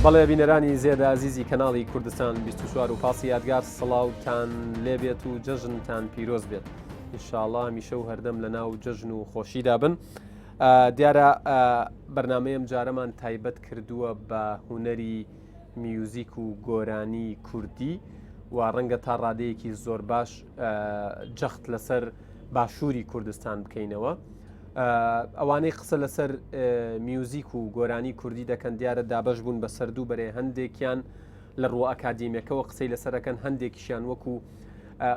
بەڵێ بینەرانی زێدە ئازیزی کەناڵی کوردستان 24 و پاسی یادگار سڵاوتان لێبێت و جەژنتان پیرۆز بێت ئینشاڵا هەمیشە و هەردەم لە ناو جەژن و خۆشیدا بن دیارە بەرنمەیەم جارەمان تایبەت کردووە بە هوەری میوزیک و گۆرانی کوردی و ڕەنگە تا ڕادەیەکی زۆر باش جەخت لەسەر باشووری کوردستان بکەینەوە. ئەوانەی قسە لەسەر میوزیک و گۆرانی کوردی دەکەن دیارە دابەش بوون بەسەر دوو بەرێ هەندێکیان لە ڕووە ئەکادیمیەکەوە قسەی لەسەرەکەن هەندێکیشیان وەکو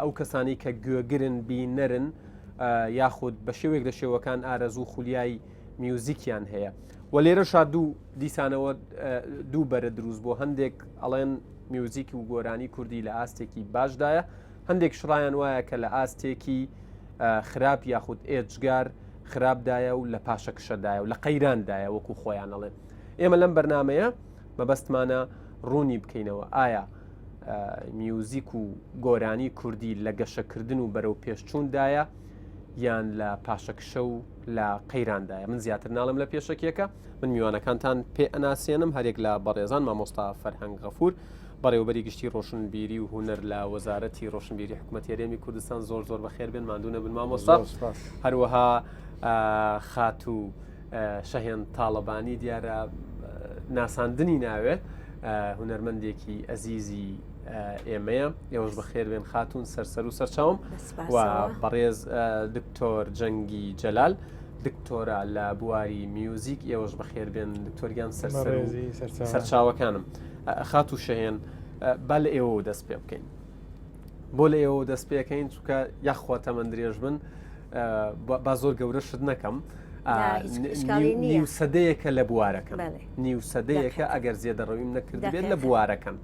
ئەو کەسانی کە گوێگرن بینەرن یاخود بە شێوەیەک لە شێوەکان ئارەزوو خولیای میوزیکیان هەیە و لێرەشا دوو دیسانەوە دوو بەرە دروست بۆ هەندێک ئەڵێن میوزیک و گۆرانی کوردی لە ئاستێکی باشدایە هەندێک شڕایان وایە کە لە ئاستێکی خراپ یاخود ئێجگار خراپدایە و لە پاشەکشەدایە و لە قەیراندایە وەکو خۆیان ئەڵێن ئێمە لەم بەرنمەیە مەبەستمانە ڕوونی بکەینەوە ئایا میوزیک و گۆرانی کوردی لە گەشەکردن و بەرەو پێشچووندایە یان لە پاشەکشە و لە قەیراندایە من زیاتر ناڵم لە پێشەکیەکە من میوانەکانتان پێ ئەناسێنم هەرێک لە بەڕێزان مامۆستا فەرهەنگ غەفور بەڕێوەبەری گشتی ڕۆشنبیری و هونەر لە وەزارەتی ڕۆشنبیری حکوومەتی هەرێمی کوردستان زۆر زۆر بەخێر بێن ماندوو نەبن مامۆستا هەروەها خاتوو شەهێن تاڵەبانی دیارە ناساندنی ناوێت هونەرمەندێکی ئەزیزی ئێمەیە ئێوەش بەخێر بێن خاتون سەرسەر و سەرچاوم و بەڕێز دکتۆر جەنگی جەلال دکتۆرا لە بواری میوزیک ئێوەش بەخێر بێن دکتۆریان سەرسەر سەرچاوەکانم خاتوو شەهێن با لە ئێوەوە دەست پێ بکەین بۆ لە ئێوە دەست پێکەین چونکە یاخوا تەمەن درێژ بن با زۆر گەورە شت نەکەم نیو سەدەیەکە لە بوارەکەم نیو سەدەیەکە ئەگەر زێدەڕەویم نەکردبێت لە بوارەکەم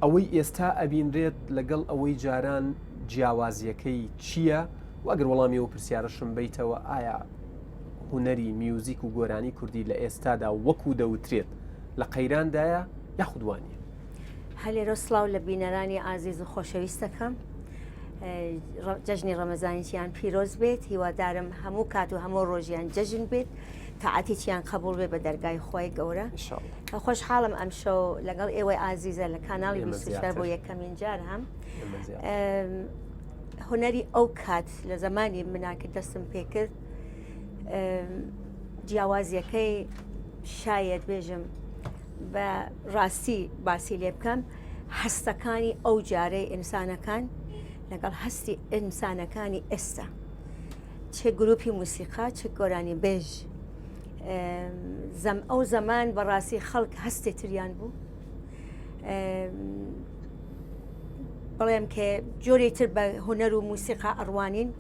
ئەوەی ئێستا ئەبینرێت لەگەڵ ئەوەی جاران جیاوازیەکەی چییە؟ وەگەر وەڵامی ئەو پرسیارەشم بیتەوە ئایا هونەری میوزیک و گۆرانی کوردی لە ئێستادا وەکو دەوترێت لە قەیراندایە یاخود وانیە؟ هەر لێرە سڵاو لە بینەرانی ئازیز و خۆشەویست دەکەم جەژنی ڕەمەزانیان پیرۆز بێت هیوادارم هەموو کات و هەموو ڕۆژیان جەژن بێت تاعەتێکیان قبول بێ بە دەرگای خۆی گەورە خۆشحاڵم ئەمشەو لەگەڵ ئێوەی ئازیزە لە کاناڵی 24 بۆ یەکەمین جار هەم هونەری ئەو کات لە زمانی منا کە دەستم پێکرد جیاوازیەکەی شاید بێژم بە ڕاستی باسی لێ بکەم هەستەکانی ئەو جارەی ئینسانەکان لەگەڵ هەستی ئینسانەکانی ئێستا چ گروپی موسیقا چ گۆرانی بێژ زەم ئەو زەمان بەڕاستی خەڵک هەستێ تریان بوو بڵێم کە جۆرێ تر بە هونەر و موسیقا ئەڕوانین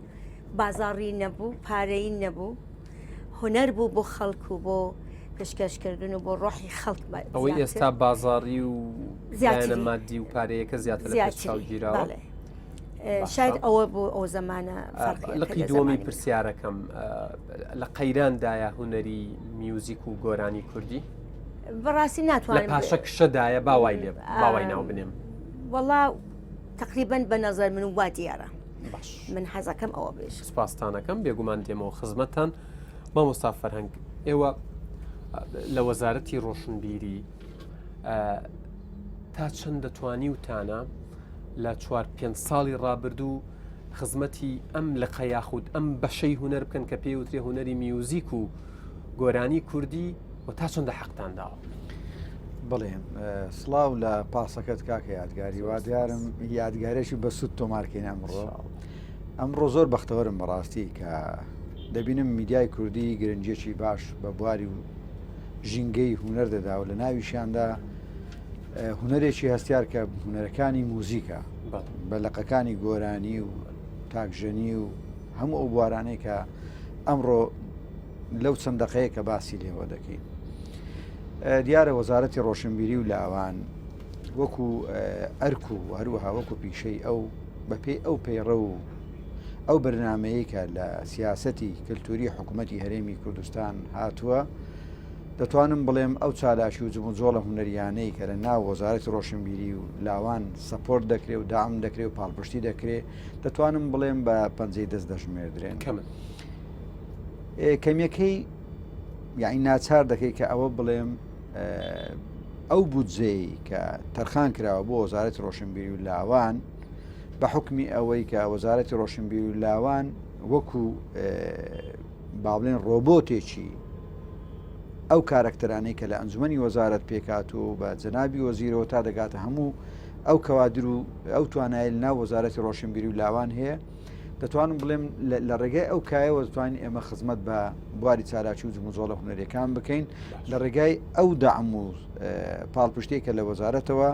بازاڕی نەبوو پارەی نەبوو هونەر بوو بۆ خەڵک و بۆ پێشکەشکردن و بۆ ڕۆحی خەڵک ئەوەی ئێستا بازاڕی و زیاتر مادی و پارەیەکە زیاتر لە گیراوە شاید ئەوە بۆ ئەو زمانە لقی دووەمی پرسیارەکەم لە قەیراندایە هونەری میوزیک و گۆرانی کوردی بەڕاستی ناتوانم پاشەکشەدایە باوای لێ باوای ناو بنێم وەڵا تقریبن بە نظر من وا دیارە باش من حەزەکەم ئەوە بێژ سپاستانەکەم بێگومان دێمەوە خزمەتتان مامۆستا فەرهەنگ ئێوە لە وەزارەتی ڕۆشنبیری تا چەند دەتوانی وتانە لە چوار پێ ساڵی ڕابردوو خزمەتی ئەم لقە یاخود ئەم بەشەی هونەر بکەن کە پێی وترێ هونەری میوزیک و گۆرانی کوردی و تا چەندە حەقتان داوە؟ بڵێ سڵاو لە پاسەکەت کاکە یادگاری وا دیارم یادگارێکی بەسوود تۆمارکەین ئەمڕۆ ئەمڕۆ زۆر بەختەوەرم بەڕاستی کە دەبینم میدیای کوردی گرنگێکی باش بە بواری و ژینگەی هوەر دەدا و لە ناویشیاندا هوەرێکی هەستیار کە هوەرەکانی موزیکە بە لەقەکانی گۆرانی و تاکژەنی و هەموو ئەو بوارانەی کە ئەمڕۆ لەو چەند دەقەیە کە باسی لێوە دەکەین دیارە وەزارەتی ڕۆشنبیری و لاوان وەکو ئەرک و هەروەها وەکو پیشەی ئەو بەپێی ئەو پەیڕە و ئەو بەرنمەیە کە لە سیاستی کەلتوری حکوومەتتی هەرێمی کوردستان هاتووە دەتوانم بڵێم ئەو چالاکی و جموجۆڵە هونەریانەی کە لە ناو وەزارەتی ڕۆشنبیری و لاوان support دەکرێ و دام دەکرێ و پاڵپشتی دەکرێ دەتوانم بڵێم بە پەنجەی دەست دەژمێردرێن کەمن کەمیەکەی یعنی ناچار دەکەی کە ئەوە بڵێم. ئەو بودجەی کە تەرخان کراوە بۆ وەزارەتی ڕۆشنبیری و لاوان بە حکمی ئەوەی کە وەزارەتی ڕۆشنبیری و لاوان وەکو با بڵێن ڕۆبۆتێکی ئەو کارەکتەرانەی کە لە ئەنجومەنی وەزارەت پێکات و بە جەنابی وەزیرەوە تا دەگاتە هەموو ئەو کەوادر و ئەو توانایل ناو وەزارەتی ڕۆشنبیری و لاوان هەیە دەتوانم بڵێم لە ڕێگای ئەو کایەوە دەتوانین ئێمە خزمەت بە بواری چالاکی و جموجۆڵە هونەریەکان بکەین لە ڕێگای ئەو دەعم و پاڵپشتێک کە لە وەزارەتەوە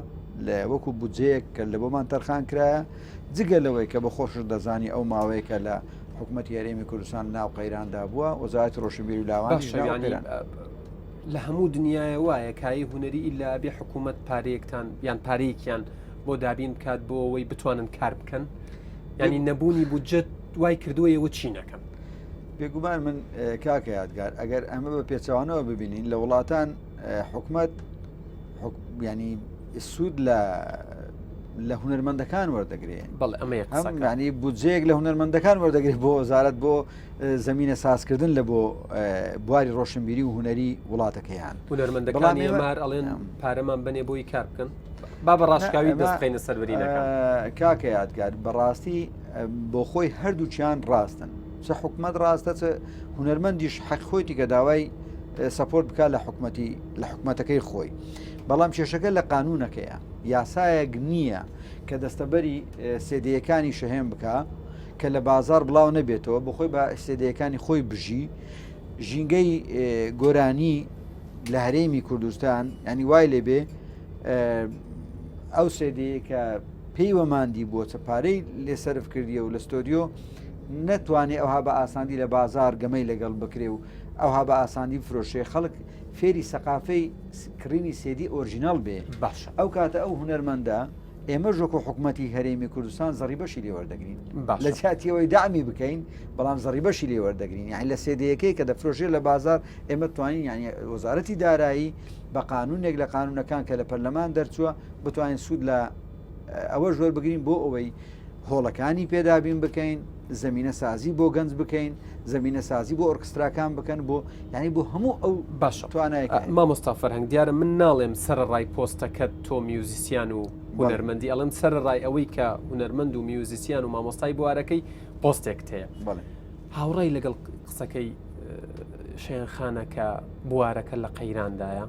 لە وەکو بودجەیەک کە لە بۆمان تەرخان کرایە جگە لەوەی کە بە خۆشت دەزانی ئەو ماوەیە کە لە حکوومەتی هەرێمی کوردستان ناو قەیراندا بووە وەزارەتی ڕۆشنبیری و لاوان لە هەموو دنیاە وایە کایی هونەری ئیلا بێ حکوومەت پارەیەکتان یان پارەیەکیان بۆ دابین بکات بۆ ئەوەی بتوانن کار بکەن ینی نەبوونی بودجەت وای کردووە ئێوە چی نەکەن؟ بێگومان من کاکە یادگار ئەگەر ئەمە بە پێچەوانەوە ببینین لە وڵاتان حکومت ینی سوود لە لە هونەرمەندەکان وەردەگرێن بەڵێ ئەمە ینی بودجەیەک لە هونەرمەندەکان وەردەگرێت بۆ وەزارەت بۆ زمینە سازکردن لە بۆ بواری ڕۆشنبیری و هونەری وڵاتەکەیان هونەرمەندەکانی ئەمار ئەڵێن پارەمان بنێ بۆی کار بکەن با بە ڕاشکاوی دەست بخەینە سەر برینەکان. کاکە یادگار بەڕاستی بۆ خۆی هەردووکیان ڕاستن چ حکومت ڕاستە چ هونەرمەندیش حەق خۆیتی کە داوای support بکات لە حکومەتی لە حکومەتەکەی خۆی بەڵام کێشەکە لە قانونەکەیە یاسایەک نییە کە دەستەبەری سێدەیەکانی شەهێن بکە کە لە بازار بڵاو نەبێتەوە بخۆی بە سێدەیەکانی خۆی بژی ژینگەی گۆرانی لە هەرێمی کوردستان ینی وای لێبێ ئەو سێدەیە کە پێیوە مادی بووە چە پارەی لێ سەرف کردیە و لە ستۆدیۆ نەتوانێ ئەوها بە ئاساندی لە بازار گەمەی لەگەڵ بکرێ و ئەوها بە ئاساندی فرۆشێ خەڵک فێری سەقافەی کڕینی سێدی original بێ باشە ئەو کاتە ئەو هونەرمەندە ئێمەش وەکو حکومەتی هەرێمی کوردستان زەڕیبەشی لێ وەردەگرین لە جیاتی ئەوەی دەعمی بکەین بەڵام زەڕیبەشی لێ وەردەگرین یعنی لە سێدەیەکەی کە دەفرۆشێ لە بازار ئێمە توانین یعنی وەزارەتی دارایی بە قانونێک لە قانونەکان کە لە پەرلەمان دەرچووە بتوانین سوود لە ئەوە ژۆر بگرین بۆ ئەوەی هۆڵەکانی پێدابین بکەین زمینە سازی بۆ گەنج بکەین زمینە سازی بۆ ئۆرکستراکان بکەن بۆ یعنی بۆ هەموو ئەو باشە توانایەک مامۆستا فەرهەنگ دیارە من ناڵێم سەرەڕای پۆستەکەت تۆ میوزیسیان و هونەرمەندی ئەڵێم سەرەڕای ئەوەی کە هونەرمەند و میوزیسیان و مامۆستای بوارەکەی پۆستێکت هەیە هاوڕای لەگەڵ قسەکەی شەیان خانە کە بوارەکە لە قەیراندایە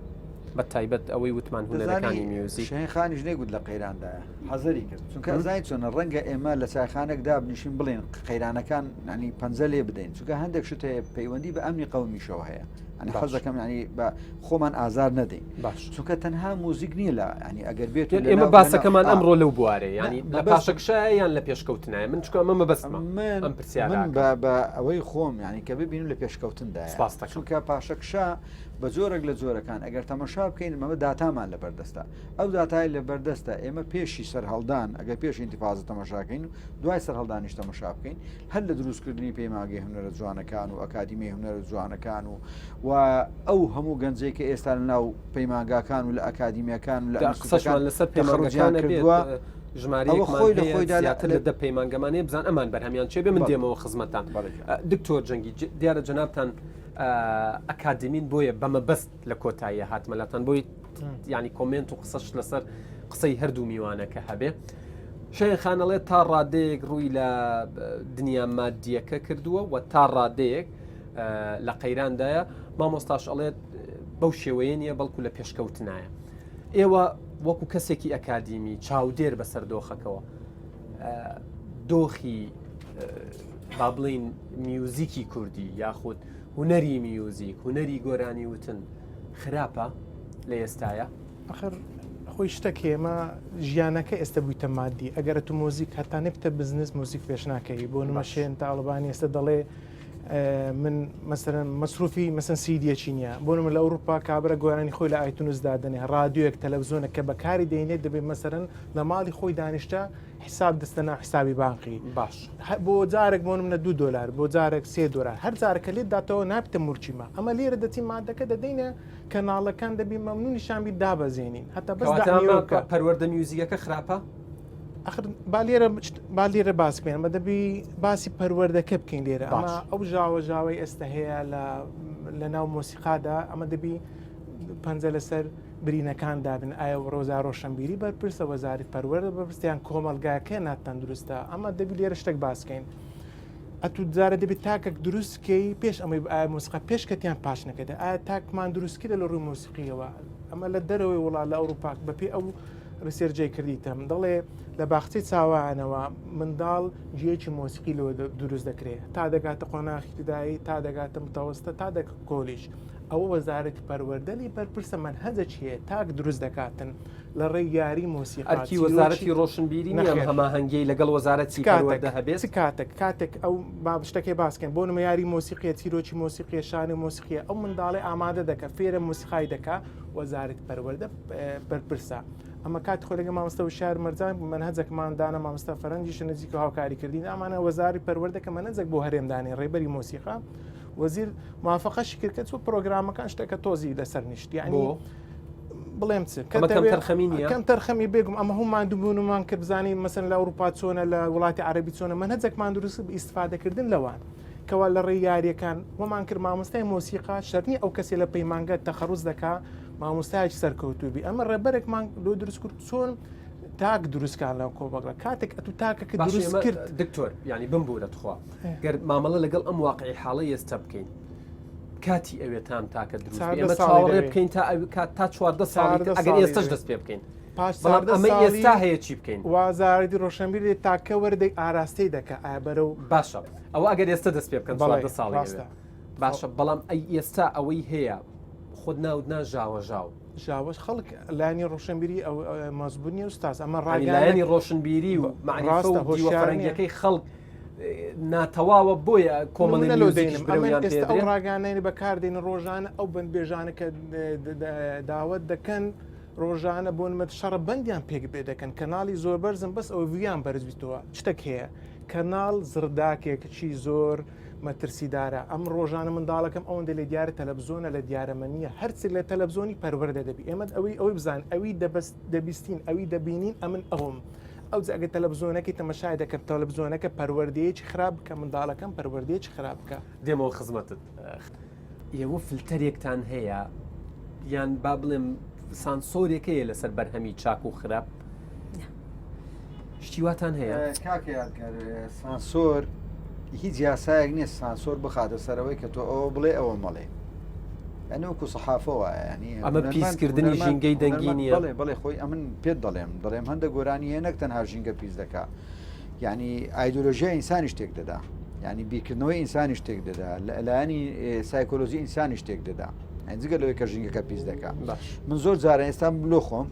بە تایبەت ئەوەی وتمان هونەرەکانی میوزیک شەیان خانیش نەیگوت لە قەیراندایە حەزەری کرد چونکە ئەزانی چۆنە ڕەنگە ئێمە لە چایخانێک دابنیشین بڵێن قەیرانەکان ینی پەنجە لێ بدەین چونکە هەندێک شت هەیە پەیوەندی بە ئەمنی قەومیشەوە هەیە ئەنی حەز دەکەم ینی بە خۆمان ئازار نەدەین باش چونکە تەنها موزیک نییە لە ینی ئەگەر بێت ئێمە باسەکەمان ئەمڕۆ لەو بوارێ ینی لە پاشەکشایە یان لە پێشکەوتنایە من چکە ئەمە مەبەستمە من ئەم پرسیارە من بە بە ئەوەی خۆم ینی کە ببینم لە پێشکەوتندایە سپاس دەکەم. چونکە پاشەکشە بە جۆرێک لە جۆرەکان ئەگەر تەمەشا بکەین مەمە داتامان لەبەردەستە ئەو داتای لە بەردەستە ئێمە پێشی سەرهەڵدان ئەگەر پێش ئینتیفازە تەمەشا کەین و دوای سەرهەڵدانیش تەمەشا بکەین هەر لە دروستکردنی پەیمانگەی هونەرە جوانەکان و ئەکادیمی هونەرە جوانەکان و و ئەو هەموو گەنجەی کە ئێستا لە ناو پەیمانگاکان و لە ئەکادیمیەکان و لە قسەشمان لەسەر پەیمانگەکان کردووە ژمارەیەک خۆی لە خۆیدا زیاتر لە دە پەیمانگەمانەیە بزان ئەمان بەرهەمیان چێ بێ من دێمەوە خزمەتان دکتۆر جەنگی دیارە جەنابتان ئەکادمین بۆیە بەمەبەست لە کۆتاییە هاتمە لاتان بۆی ینی comment و قسەش لەسەر قسەی هەردوو میوانەکە هەبێ شەیان خانەڵێت تا ڕادەیەک ڕووی لە دنیا مادیەکە کردووە و تا ڕادەیەک لە قەیراندایە مامۆستاش ئەڵێت بەو شێوەیە نییە بەڵکو لە پێشکەوتنایە ئێوە وەکو کەسێکی ئەکادیمی چاودێر بەسەر دۆخەکەوە دۆخی با بڵین میوزیکی کوردی یاخود هونەری میوزیک هونەری گۆرانی وتن خراپە لە ئێستایا؟ ئەخر خۆی شتەک هەیە مە ژیانەکە ئێستا بوویتە مادی ئەگەر تو مۆزیک هەتا نەبتە بزنس مۆزیک پێش ناکەوی بۆ نمە شێن تاڵبانی ئێستا دەڵێ من مەسەرەن مەسروفی مەسن سیدیەکی نییە بۆ نمە لە ئەوروپا کابرا گۆرانی خۆی لە iTunes دادەنێ ڕادیۆیەک تەلەڤزیۆنە کە بەکاری دەینێت دەبێت مەسەرەن لە ماڵی خۆی دانیشتە حساب دەستە ناو حسابی بانقی باش بۆ جارێک بۆ منە دو دلار بۆ جارێک سێ دلار هەر جارەکە لێت داتەوە نابتە مورچی ما ئەمە لێرە دەچی مادەکە دەدەینە کەناڵەکان دەبی مەمنونیشان بی دابەزێنین هەتا بەس پەروەردە میوزیکەکە خراپە ئەخر با لێرە با لێرە باس بکەین ئەمە دەبی باسی پەروەردەکە بکەین لێرە ئەمە ئەو ژاوە ژاوەی ئێستا هەیە لە لە ناو مۆسیقادا ئەمە دەبی. پەنجە لەسەر برینەکان دابن ئایا ڕۆزا ڕۆشنبیری بەرپرسە وەزارەت پەروەردە بەرپرسیان کۆمەڵگاکە ناتەندروستە ئەمە دەبی لێرە شتێک باسکەین ئەتو جارە دەبێت تاکێک دروستکەی پێش ئەمەی ئایا مۆسیقا پێش کەتیان پاش نەکەێت ئایا تاکمان دروستکرە لە ڕووی مۆسیقیەوە ئەمە لە دەرەوەی وڵات لە ئەوروپا بەپێی ئەو research ەی کردیتم دەڵێ لە باخچەی چاوانەوە منداڵ جێکی مۆسیقی لەوە دروست دەکرێت تا دەگاتە قۆناخی ابتدایی تا دەگاتە متەوەستە تا دەک کۆلیژ ئەوە وەزارەتی پەروەردە لی بەرپرسە مەنهەجە چیە تاک دروست دەکاتن لە ڕێی یاری مۆسیقا ئەرکی وەزارەتی ڕۆشنبیری نییە ئەم هەماهەنگیەی لەگەڵ وەزارەتی پەروەردە هەبێت؟ چ کاتێک کاتێک ئەو با شتەکەی باسکەین بۆ نمە یاری مۆسیقیە چیرۆکی مۆسیقیە شانی مۆسیقیە ئەو منداڵی ئامادە دەکە فێرە مۆسیقای دەکا وەزارەتی پەروەردە بەرپرسە ئەمە کات خۆ لەگە مامۆستا وشار مەرجان مەنهەجەکمان دانا مامۆستا فەرەنگیش نزیک و هاوکاری کردین ئەمانە وەزاری پەروەردە کە مەنهەجێک بۆ هەرێم دانێ ڕێبەری مۆسیقا وەزیر موافقەشی کرد کە چوو پرۆگرامەکان شتەکە تۆزی لەسەر نیشت یعنی بڵێم چ کەم تەرخەمی نییە کەم تەرخەمی بێگوم ئەمە هەموو ماندووبوونمان کرد بزانین مەسەن لە ئەوروپا چۆنە لە وڵاتی عەربی چۆنە مەنهەجێکمان دروست بە ئیسفادەکردن لەوان کەوا لە ڕێی یاریەکان وەمان کرد مامۆستای مۆسیقا شەرنی ئەو کەسی لە پەیمانگە تەخەڕوز دەکا مامۆستایەکی سەرکەوتوو بی ئەمە ڕێبەرێکمان لۆ دروست کرد چۆن تاک دروستکان لەو کۆمەڵگا کاتێک ئەتو تاکەکە دروست کرد دکتۆر یعنی بمبورە تخوا گەر مامەڵە لەگەڵ ئەم واقعی حاڵە ئێستا بکەین کاتی ئەوێتان تاکە دروست ئێمە چاوەڕێ بکەین تا کات تا 14 ساڵ ئەگەر ئێستش دەست پێ بکەین پاش ئەمە ئێستا هەیە چی بکەین وازاردی ڕۆشنبیری تاکە وەردەی ئاراستەی دەکە ئایا بەرە و باشە ئەوە ئەگەر ئێستا دەست پێ بکەن 14 ساڵی باشە بەڵام ئەی ئێستا ئەوەی هەیە خۆت ناوت نا ژاوەژاو ژاوەش خەڵک لایەنی ڕۆشنبیری ئەو مەزبوو نیە ئوستاز ئەمە ڕایلایەنی ڕۆشنبیری و مەعریفە و هۆشیارەکەی خەڵک ناتەواوە بۆیە کۆمەڵی لۆ دەینم ئێستا ئەو ڕاگانەی بەکاردێن ڕۆژانە ئەو بەندبێژانە کە داوت دەکەن ڕۆژانە بۆ نمەت شەڕە بەندیان پێک بێ دەکەن کەناڵی زۆر بەرزم بەس ئەوە ویان بەرز بیتەوە شتێک هەیە کەناڵ زڕداکێکچی زۆر مەترسیدارە ئەم ڕۆژانە منداڵەکەم ئەوەندە لە دیارە تەلەبزۆنە لە دیارەمەنیە هەرچی لە تەلەبزۆنی پەروەردە دەبی ئێمە ئەوەی ئەوەی بزان ئەوی دەبست دەبیستین ئەوی دەبینین ئەمن ئەوم ئەو ئەگە تەلەبزۆنەکەی تەمەشای دەکەم تەلەبزۆنەکە پەروەردەیەکی خراپ بکە منداڵەکەم پەروەردەیەکی خراپ بکە دێمەوە خزمەتت ئێوە فلتەرێکتان هەیە یان با بڵێم سانسۆرێک هەیە لەسەر بەرهەمی چاک و خراپ شتی واتان هەیە کاکە یادگار سانسۆر هیچ یاسایەک نییە سانسۆر بخاتە سەرەوەی کە تۆ ئەوە بڵێ ئەوە مەڵێ ئەنە وەکو سەحافە وایە ینی ئەمە پیسکردنی ژینگەی دەنگی نییە بڵێ بڵێ خۆی ئەمن پێت دەڵێم دەڵێم هەندە گۆرانی هەیە نەک تەنها ژینگە پیس دەکا یعنی ئایدۆلۆژیا ئینسانی شتێک دەدا ینی بیرکردنەوەی ئینسانی شتێک دەدا لایەنی سایکۆلۆژی ئینسانی شتێک دەدا جگە لەوەی کە ژینگەکە پیس دەکا من زۆر جارە ئێستا لۆ خۆم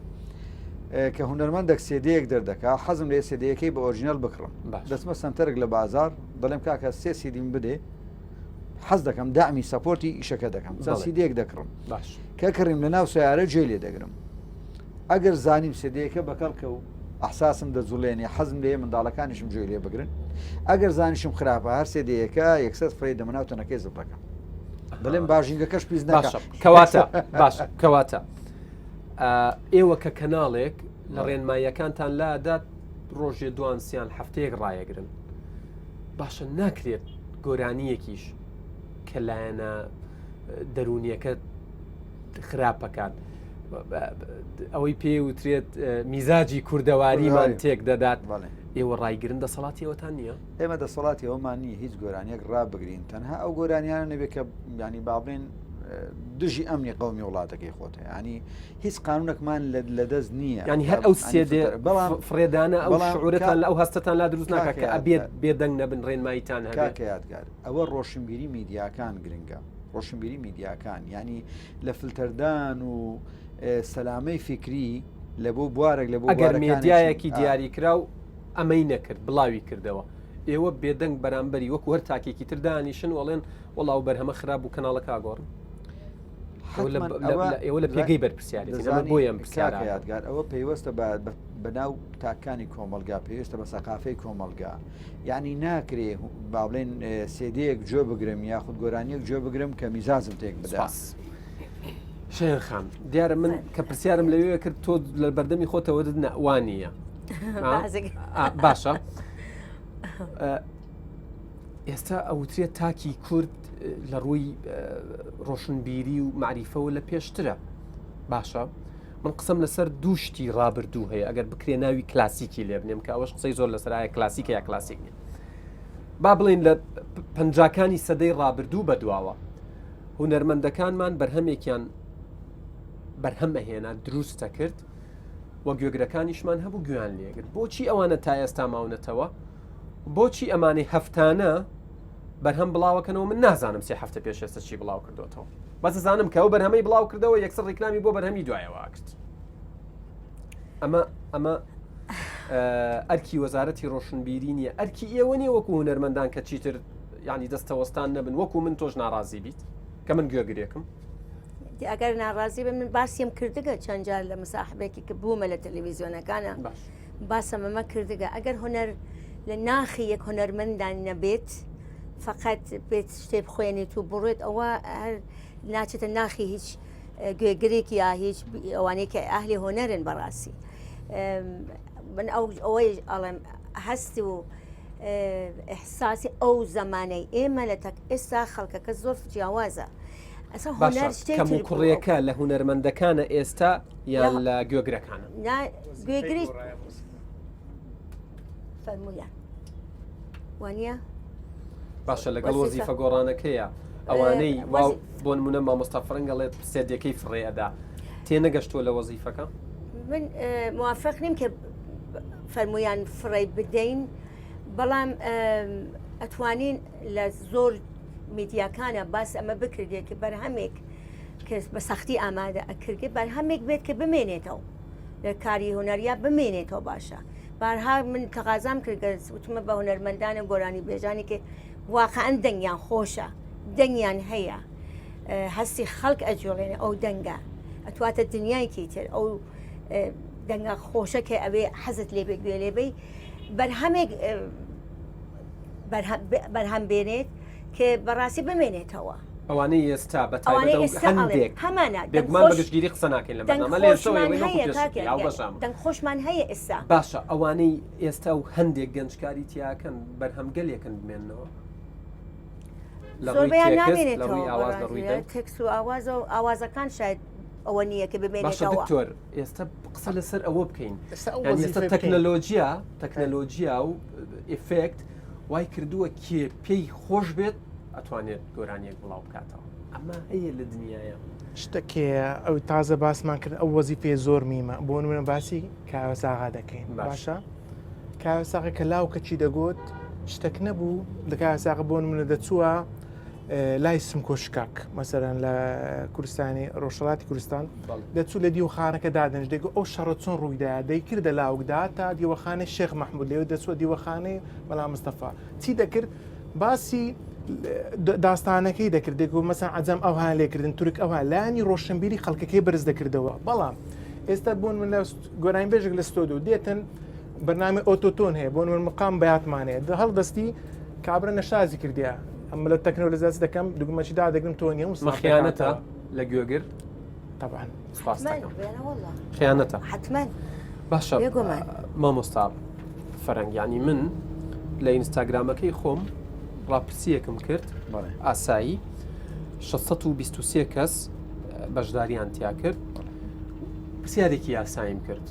کە هونەرمەندێک سێدەیەک دەردەکا حەزم لێ سێدەیەکەی بە original بکڕم دەچمە سنتەرێک لە بازار دەڵێم کاکە سێ سیدیم بدێ حەز دەکەم دامی support ی ئیشەکە دەکەم چەند سیدێک دەکڕم باش کە کڕیم لە ناو سیارە جێ لێ دەگرم ئەگەر زانیم سێدەیەکە بەکەڵکە و ئەحساسم دەجوڵێنێ حەزم لێ منداڵەکانیشم جوێ لێ بگرن ئەگەر زانیشم خراپە هەر سێدەیەکە یەکسەر فڕێ دەمەناو تەنەکەی زبڵەکە بڵێم باژینگەکەش پیس نەکە کەواتە باش کەواتە ئێوە کە کەناڵێک لە ڕێنماییەکانتان لادات ڕۆژێ دوان سیان هەفتەیەک ڕایەگرن باشە ناکرێت گۆرانیەکیش کە لایەنە دەرونیەکە خراپەکات ئەوەی پێ وترێت میزاجی کوردەواریمان تێک دەدات ئێوە ڕایگرن دەسەڵاتی ئەوتان نییە ئێمە دەسەڵاتی ئەومان نییە هیچ گۆرانیەک ڕابگرین تەنها ئەو گۆرانیانە نەبێت کە ینی با بڵێن دژی ئەمنی قومی وڵاتەکەی خۆتە ینی هیچ قانونێکمان لە دەست نییە ینی هەر ئەو سێدێ بەڵام فڕێدانە ئەو شعورەتان لە ئەو هەستتان لا دروست ناکە کە ئەبێت بێدەنگ نەبن ڕێنماییتان کاکە یادگار ئەوە ڕۆشنبیری میدیاکان گرنگە ڕۆشنبیری میدیاکان ینی لە فلتەردان و سەلامەی فیکری لە بۆ بوارێک لە بۆ ئەگەر مێدیایەکی دیاریکراو ئەمەی نەکرد بڵاوی کردەوە ئێوە بێدەنگ بەرامبەری وەکو هەر تاکێکی تر دانیشن وەڵێن وەڵا ئەو بەرهەمە خراپ بوو کەناڵەکە ئاگۆڕن ئێوە لە پێگەی بەرپرسیارێتی بۆیە ئەم پرسیارە یادگار ئەوە پەیوەستە بە ناو تاکانی کۆمەلگا پێویستە بە سەقافەی کۆمەلگا یعنی ناکرێ با بڵێن سێدەیەک جۆ بگرم یاخود گۆرانیەک جۆ بگرم کە میزازم تێک بدە. شێن خان دیارە من کە پرسیارم لەوێ کرد تۆ لە بەردەمی خۆتەوە نەوانە باشە ئێستا ئەوترێت تاکی کورد لە ڕووی ڕۆشنبیری و معریفەوە لە پێشترە. باشە من قسەم لەسەر دوو شتی ڕابردوو هەیە ئەگەر بکرێ ناوی کلاسیکی لێ بنێم کە ئەوەش قسەی زۆر لەسەر ئایا کلاسیکە یا کلاسیک نیە با بڵێین لە پەنجاکانی سەدەی ڕابردوو بەدواوە هونەرمەندەکانمان بەرهەمێکیان بەرهەم ئەهێنا دروستە کرد و گوێگرەکانیشمان هەبوو گویان لێگرت بۆچی ئەوانە تا ئێستا ماونەتەوە بۆچی ئەمانەی هەفتانە بەرهەم بڵاوەکەنەوە من نازانم سێ هەفتە پێش ئێستا چی بڵاو کردوێتەوە بەس زانم کە ئەو بەرهەمەی بڵاو کردەوە یەکسەر ڕیکلامی بۆ بەرهەمی دوایەوە کرد ئەمە ئەمە ئەرکی وەزارەتی ڕۆشنبیری نییە ئەرکی ئێوە نییە وەکو هونەرمەندان کە چیتر ینی دەستەوەستان نەبن وەکو من تۆش ناڕازی بیت کە من گوێگرێکم ئەگەر ناڕازی بە من باسیم کردگە چەند جار لە مساحبێکی کە بوومە لە تەلەویزیۆنەکانە باسم ئەمە کردگە ئەگەر هونەر لە ناخی یەک هونەرمەندان نەبێت فقط بێت شتێ بخوێنێت و بڕێت ئەوە هەر ناچێتە ناخی هیچ گوێگرێک یا هیچ ئەوانەی کە ئەهلی هۆنەرن بەڕاستی من ئەو ئەوەی ئەڵێم هەست و ئیحساسی ئەو زەمانەی ئێمە لە تەک ئێستا خەڵکەکە زۆر جیاوازە کەم و کوڕیەکە لە هونەرمەندەکانە ئێستا یان لە گوێگرەکانە گوێگری فەرموویان وانە باشە لەگەڵ وەزیفە گۆڕانەکەیە ئەوانەی بۆ نمونە مامۆستا فەرەنگ ئەڵێت سێدەکەی فڕێ ئەدا تێنەگەشتووە لە وەزیفەکە؟ من موافق نیم کە فەرموویان فڕێ بدەین بەڵام ئەتوانین لە زۆر میدیاکانە باس ئەمە بکردێت کە بەرهەمێک کە بە سەختی ئامادە ئەکردێت بەرهەمێک بێت کە بمێنێتەوە لە کاری هونەریا بمێنێتەوە باشە بارها من تەقازام کرد وتمە بە هونەرمەندانە گۆرانی بێژانی کە واقعەن دەنگیان خۆشە دەنگیان هەیە هەستی خەڵک ئەجوڵێنێ ئەو دەنگە ئەتواتە دنیایکی تر ئەو دەنگە خۆشە کە ئەوێ حەزت لێ بێ گوێ لێ بی بەرهەمێک بەرهەم بێنێت کە بەڕاستی بمێنێتەوە. ئەوانەی ئێستا بە تایبەت هەندێک هەمانە بێگومان بە گشتگیری قسە ناکەین لە بەرنامە لە ئێستاوە ئێوەی وەکو پێشتر هاوبەشام. دەنگ خۆشمان هەیە ئێستا. باشە ئەوانەی ئێستا و هەندێک گەنجکاری تیاکەن بەرهەمگەلێکن بمێننەوە؟ لە ڕووی زۆربەیان تێکست، لە نامێنێتەوە ڕووی ئاواز، لە ڕووی بەڕاستی. دەنگ؟ تێکست و ئاواز و ئاوازەکان شاید ئەوە نییە کە باشە بمێنێتەوە. دکتۆر ئێستا قسە لەسەر ئەوە بکەین ئێستا ئەو یانی ئێستا وەزیفەی بکەین. تەکنەلۆجیا تەکنەلۆجیا و ئیفێکت وای کردووە کێ پێی خۆش بێت ئەتوانێت گۆرانیەک بڵاو بکاتەوە ئەمە هەیە لە دنیاە. شتەکەیە ئەو تازە باسمان کرد ئەو وەزیفەیە زۆر میمە بۆ نمونە باسی کاوە ساغا دەکەین باشە کاوە ساغە کە لاو کەچی دەگوت شتەک نەبوو لە کاوە ساغە بۆ نمونە دەچووە لای سمکۆ شکاک مەسەرەن لە کوردستانی ڕۆژهڵاتی کوردستان دەچوو لە دیوخانەکە دادەنج دەگو ئەو شەڕە چۆن ڕوویدا دەیکردە لاوکدا تا دیوەخانەی شێخ مححمود لێو دەچوە دیوەخانەی مەلا مستەفا چی دەکرد باسی داستانەکەی دەکرد دەگو مەسەن عەجەم ئەوها لێکردن تورک ئەوها لایەنی ڕۆشنبیری خەڵکەکەی بەرز دەکردەوە بەڵام ئێستا بۆن من لە گۆرانی بێژێک لە ستۆدیۆ دێتن بەرنامەی auto-tune هەیە بۆ من مقام بەیاتمان هەیە هەڵدەستی کابرا نەشازی کردیا ئەمە لە تەکنۆلزاسی دەکەم دوگمەچی دادەگرم تۆ نیە و خیانەتە لە گوێگر طبعا خیانەتە حتما باشە مامۆستا فەرەنگ یانی من لە ئینستاگرامەکەی خۆم ڕاپرسیەکم کرد ئاسایی 623 کەس بەشداریان تیا کرد پرسیارێکی یاساییم کرد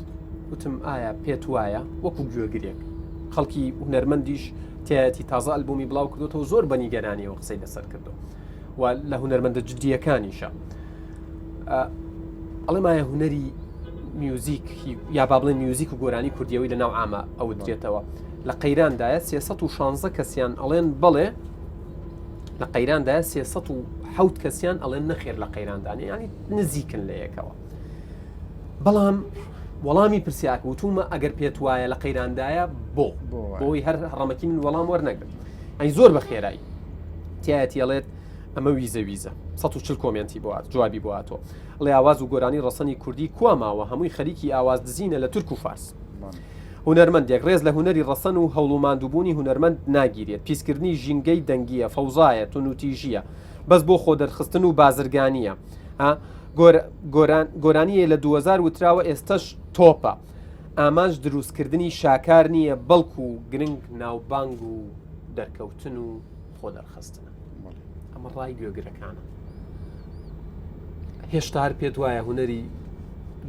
وتم ئایا پێت وایە وەکو گوێگرێک خەڵکی هونەرمەندیش تایەتی تازە ئەلبومی بڵاو کردوتەوە زۆر بە نیگەرانیەوە قسەی لەسەر کردو و لە هونەرمەندە جدیەکانیشە ئەڵێم ئایا هونەری میوزیک یا با بڵێن میوزیک و گۆرانی کوردیەوەی لە ناو ئامە ئەوترێتەوە لە قەیراندایە 316 کەسیان ئەڵێن بڵێ لە قەیراندایە 307 کەسیان ئەڵێن نەخێر لە قەیراندانە ینی نزیکن لە یەکەوە بەڵام وەڵامی پرسیاک وتومە ئەگەر پێت وایە لە قەیراندایە بۆ بۆی هەر ڕەمەکی من وەڵام وەرنەگرم ئەی زۆر بە خێرایی تایەتی ئەڵێت ئەمە ویزە ویزە 140 کۆمێنتی بۆ هات جوابی بۆ هاتۆ ئەڵێ ئاواز و گۆرانی ڕەسەنی کوردی کوا ماوە هەمووی خەریکی ئاواز دزینە لە تورک و فارس هونەرمەندێک ڕێز لە هونەری ڕەسەن و هەوڵ و ماندووبوونی هونەرمەند ناگیرێت پیسکردنی ژینگەی دەنگییە فەوزایە تونوتیژییە بەس بۆ خۆدەرخستن و بازرگانییە ها گۆر گۆران گۆرانییە لە 2000 وتراوە ئێستەش تۆپە ئامانج دروستکردنی شاکار نییە بەڵکو گرنگ ناوبانگ و دەرکەوتن و خۆدەرخستنە ئەمە ڕای گوێگرەکانە هێشتا هەر پێت وایە هونەری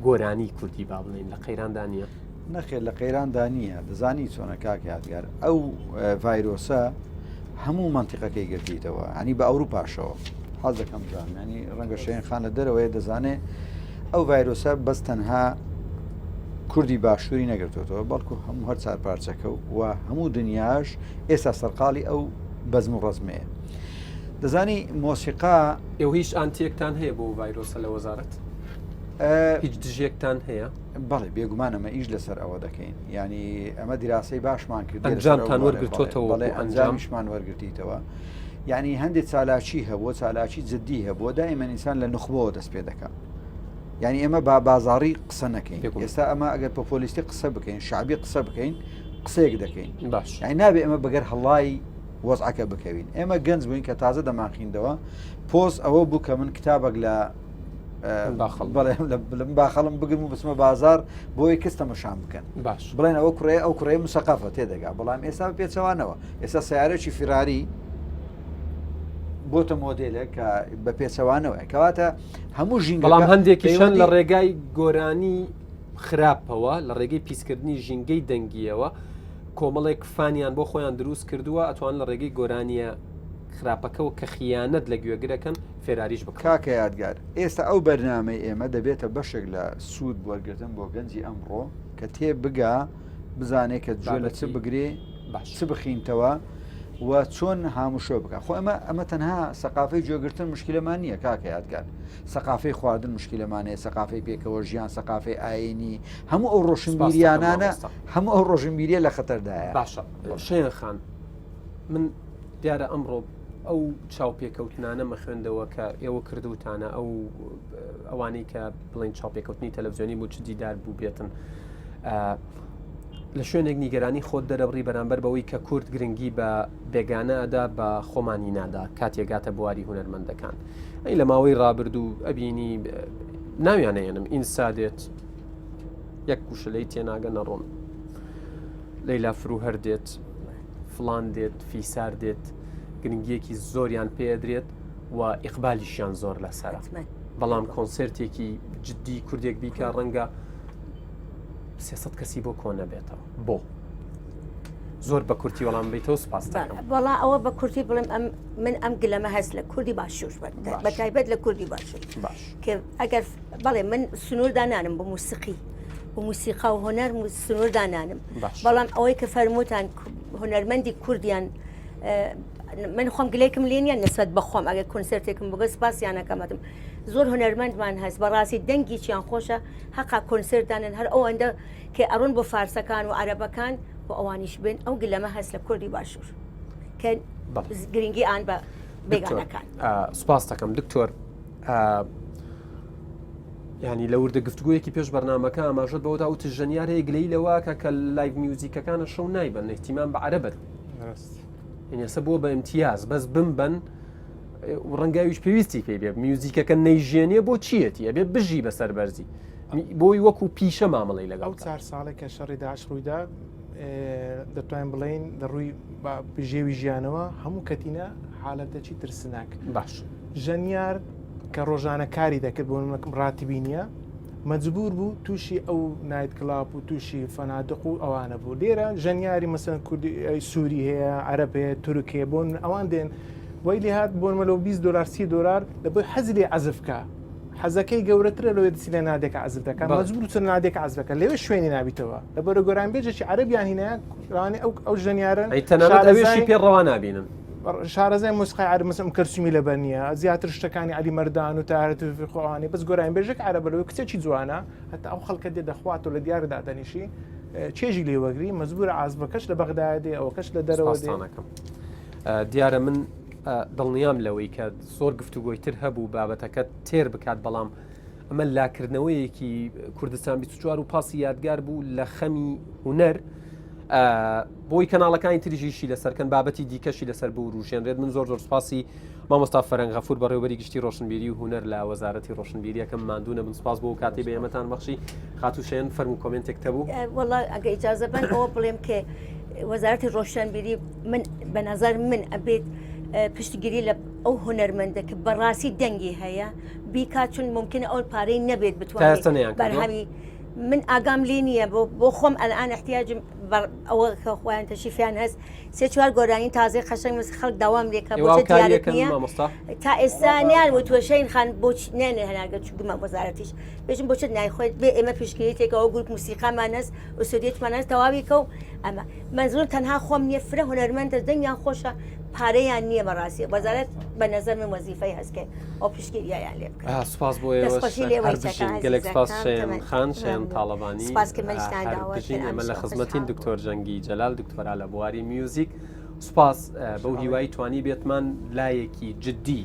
گۆرانی کوردی با بڵێین لە قەیراندا نییە؟ نەخێر لە قەیراندا نییە دەزانی چۆنە کاک یادگار ئەو ڤایرۆسە هەموو منتیقەکەی گرتیتەوە هەنی بە ئەوروپاشەوە حەز دەکەم بزانم ینی ڕەنگە شێن خان لە دەرەوەی دەزانێ ئەو ڤایرۆسە بەس تەنها کوردی باشووری نەگرتوێتەوە بەڵکو هەموو هەر چار پارچەکە و هەموو دنیاش ئێستا سەرقاڵی ئەو بەزم و ڕەزمەیە دەزانی مۆسیقا ئێوە هیچ ئانتیەکتان هەیە بۆ ڤایرۆسە لە وەزارەت؟ هیچ دژێکتان هەیە؟ بەڵێ بێگومان ئەمە ئیش لەسەر ئەوە دەکەین ینی ئەمە دیراسەی باشمان کرد ئەنجامتان وەرگرتوتەوە بەڵێ ئەنجامیشمان وەرگرتیتەوە یعنی هەندێک چالاکی هەبووە چالاکی جددی هەبووە دائما ئینسان لە نخبەوە دەست پێ دەکات یعنی ئێمە با بازاڕی قسە نەکەین ئێستا ئەمە ئەگەر پۆپۆلیستی قسە بکەین شعبی قسە بکەین قسەیەک دەکەین باش یعنی نابێ ئێمە بەگەر هەڵای وەزعەکە بکەوین ئێمە گەنج بووین کە تازە دەمانخیندەوە پۆز ئەوە بوو کە من کتابێک لە لەم باخەڵم بگرم و بچمە بازار بۆی کەس تەمەشام بکەن باش بڵێن ئەوە کوڕێ ئەو کوڕێ مسەقافە تێدەگا بەڵام ئێستا پێچەوانەوە ئێستا سیارێکی فیراری بۆتە مۆدلێک کە بە پێچەوانەوە کەواتە هەموو ژین بەڵام هەندێکی شەن لە ڕێگای گۆرانی خراپەوە لە ڕێگەی پیسکردنی ژینگەی دەنگیەوە کۆمەڵێک فانیان بۆ خۆیان دروست کردووە ئەتوان لە ڕێگەی گۆرانیە خراپەکەوە کە خیانەت لە گوێگرەکەن فێراریش بکڕن. کاکە یادگار ئێستا ئەو بەرنامەی ئێمە دەبێتە بەشێک لە سوود وەرگرتن بۆ گەنجی ئەمڕۆ کە تێ بگا بزانێ کە گوێ لە چ بگرێ چ بخینتەوە و چۆن هاموشۆ بکە خۆ ئەمە ئەمە تەنها سەقافەی گوێگرتن مشکلەمان نییە کاکە یادگار سەقافەی خواردن مشکلەمان هەیە سەقافەی پێکەوە ژیان سەقافەی ئاینی هەموو ئەو ڕۆشنبیریانانە هەموو ئەو ڕۆشنبیریە لە خەتەردایە باشە شێن خان من دیارە ئەمڕۆ ئەو چاوپێکەوتنانە مەخوێندەوە کە ئێوە کردوتانە ئەو ئەوانەی کە بڵین چاوپێکەوتنی تەلەڤزیۆنی بوو چ دیدار بوو بێتن لە شوێنێک نیگەرانی خۆت دەرەبڕی بەرامبەر بەوەی کە کورد گرنگی بە بێگانە ئەدا بە خۆمانی نادا کاتێگاتە بواری هونەرمەندەکان ئەی لە ماوەی ڕابردوو ئەبینی ناویانەیەنم ئینسا دێت یەک گوشە لێی تێناگە نەڕۆن لەیلا فروهەر دێت فلان دێت فیسار دێت گرنگیەکی زۆریان پێدرێت و ئیقبالیشیان زۆر لەسەر بەڵام کۆنسرتێکی جددی کوردێک بیکە ڕەنگە 300 کەسی بۆ کۆ نەبێتەوە بۆ زۆر بە کورتی وەڵام بیتەوە سپاس وەڵا ئەوە بە کورتی بڵێم ئەم من ئەم گلەمە هەست لە کوردی باشوور بە تایبەت لە کوردی باشوور باش کە ئەگەر بەڵێ من سنوور دانانم بۆ موسیقی و موسیقا و هۆنەر سنوور دانانم بەڵام ئەوەی کە فەرمووتان هونەرمەندی کوردیان من خۆم گلێکم لێ نیە نسبەت بە خۆم ئەگەر کۆنسرتێکم بگە سپاسیانەکەمەتم زۆر هونەرمەندمان هەست بەڕاستی دەنگیچیان خۆشە حەقا کۆنسرت دانن هەر ئەوەندە کە ئەڕۆن بۆ فارسەکان و عەرەبەکان و ئەوانیش بێن ئەو گلەمە هەست لە کوردی باشوور کە گرنگی ئان بە بێگانەکان سپاس دەکەم دکتۆر ینی لە وردە گفتگویەکی پێش بەرنمەکە ئاماژەت بەوەدا وت ژەنیار هەیە گلەی لەواکە کە live music ەکانە شەو نایبن اهتیمان بە عەرەبەت ئێستا بووە بە امتیاز بەس بمبەن ڕەنگاویش پێویستی پێی بێ میوزیکەکە نەیژێنێ بۆ چیەتی ئەبێ بژی بەسەر بەرزی بۆی وەکو پیشە مامەڵی لەگەڵ ئەو چار ساڵێک کە شەڕی داعش ڕوویدا دەتوانین بڵین لە ڕووی بژێوی ژیانەوە هەموو کەتینە حالەتەکی ترسناک باش ژەنیار کە ڕۆژانە کاری دەکرد بۆ نمونە ڕاتبی نییە مەجبور بوو تووشی ئەو night club و تووشی فەنادق و ئەوانە بوو لێرە ژەنیاری مەسەن کوردی سووری هەیە عەرەب هەیە تورک هەیە بۆن ئەوان دێن وای لێ هات بۆ نمونە لەو 20 دلار 30 دلار لە بۆی حەزی لێ عەزف کا حەزەکەی گەورەترە لەوەی دەچی لە نادێکە عەزف دەکات مەجبور چ نادێکە عەزف دەکات لەوێ شوێنی نابیتەوە لەبەرە گۆرانبێژێکی عەرەبیان هینایە لەوانەیە ئەو ئەو ژەنیارە ئەی تەنانەت ئەوێشی پێ ڕەوا نابینن شارەزای مۆسیقای عەرەب مەسەلەن ئوم کەلسومی لەبەر نییە زیاتر شتەکانی عەلی مەردان و تاهر تۆفیق و ئەوانەی بەس گۆرانیبێژێک عەرەبە لەوەی کچێکی جوانە هەتا ئەو خەڵکە دێ دەخوات و لە دیار دادەنیشی چێژی لێ وەگری مەجبورە عازبەکەش لە بەغدایە دێ ئەوەکەش لە دەرەوە دێ سپاستانەکەم دیارە من دڵنیام لەوەی کە زۆر گفتوگۆی تر هەبوو بابەتەکە تێر بکات بەڵام ئەمە لاکردنەوەیەکی کوردستان 24 و پاسی یادگار بوو لە خەمی هونەر بۆی کەناڵەکانی تریشیشی لەسەرکەن بابەتی دیکەشی لەسەر بوروژێنرێت من زۆر زۆر سپاسی مامۆستا فەرەنگ غەفور بەڕێوبەری گشتی ڕۆشنبیری و هونەر لە وەزارەتی ڕۆشنبیریەکەم ماندوو نەبن سپاس بۆ کاتی بە ئێمەتان بەخشی خاتوو شێن فەرموو comment ێک تەبوو وەڵا ئەگە ئیجازە بن ئەوە بڵێم کە وەزارەتی ڕۆشنبیری من بە نظر من ئەبێت پشتگیری لە ئەو هونەرمەندە کە بەڕاستی دەنگی هەیە بیکات چون ممکنە ئەو پارەی نەبێت بتوانێت بەرهەمی من ئاگام لێ نییە بۆ خۆم ئەلان احتیاجم ئەوە کە خۆیان تەشیفیان هەست سێ چوار گۆرانی تازەی قەشەنگ مس خەڵک داوام لێکە بۆ دیارت نییە تا ئێستا نیان وتوە شەین خان بۆ نێنێ هەناگە چگومە وەزارەتیش بێژم بۆ چت نایخۆیت بێ ئێمە پشتگیریتێکەوە گروپ موسیقامان هەست ئوسودیتمان هەست تەواوی کە و ئەمە مەنزورم تەنها خۆم نییە فرە هونەرمەندە دەنگیان خۆشە پارەیان نییە بەڕاستی وەزارەت بە نەزەر من وەزیفەی هەستکەی ئەو پشتگیریان لێ بکە سپاس بۆ گەلێک سپاس شەیەن خان شەیەن تاڵەبانی سپاس کە منشتان داوە بژین ئێمە لە خزمەتین دکتۆر جەنگی جەلال دکتۆرا لە بواری میوزیک سپاس بەو هیوای توانی بێتمان لایەکی جدی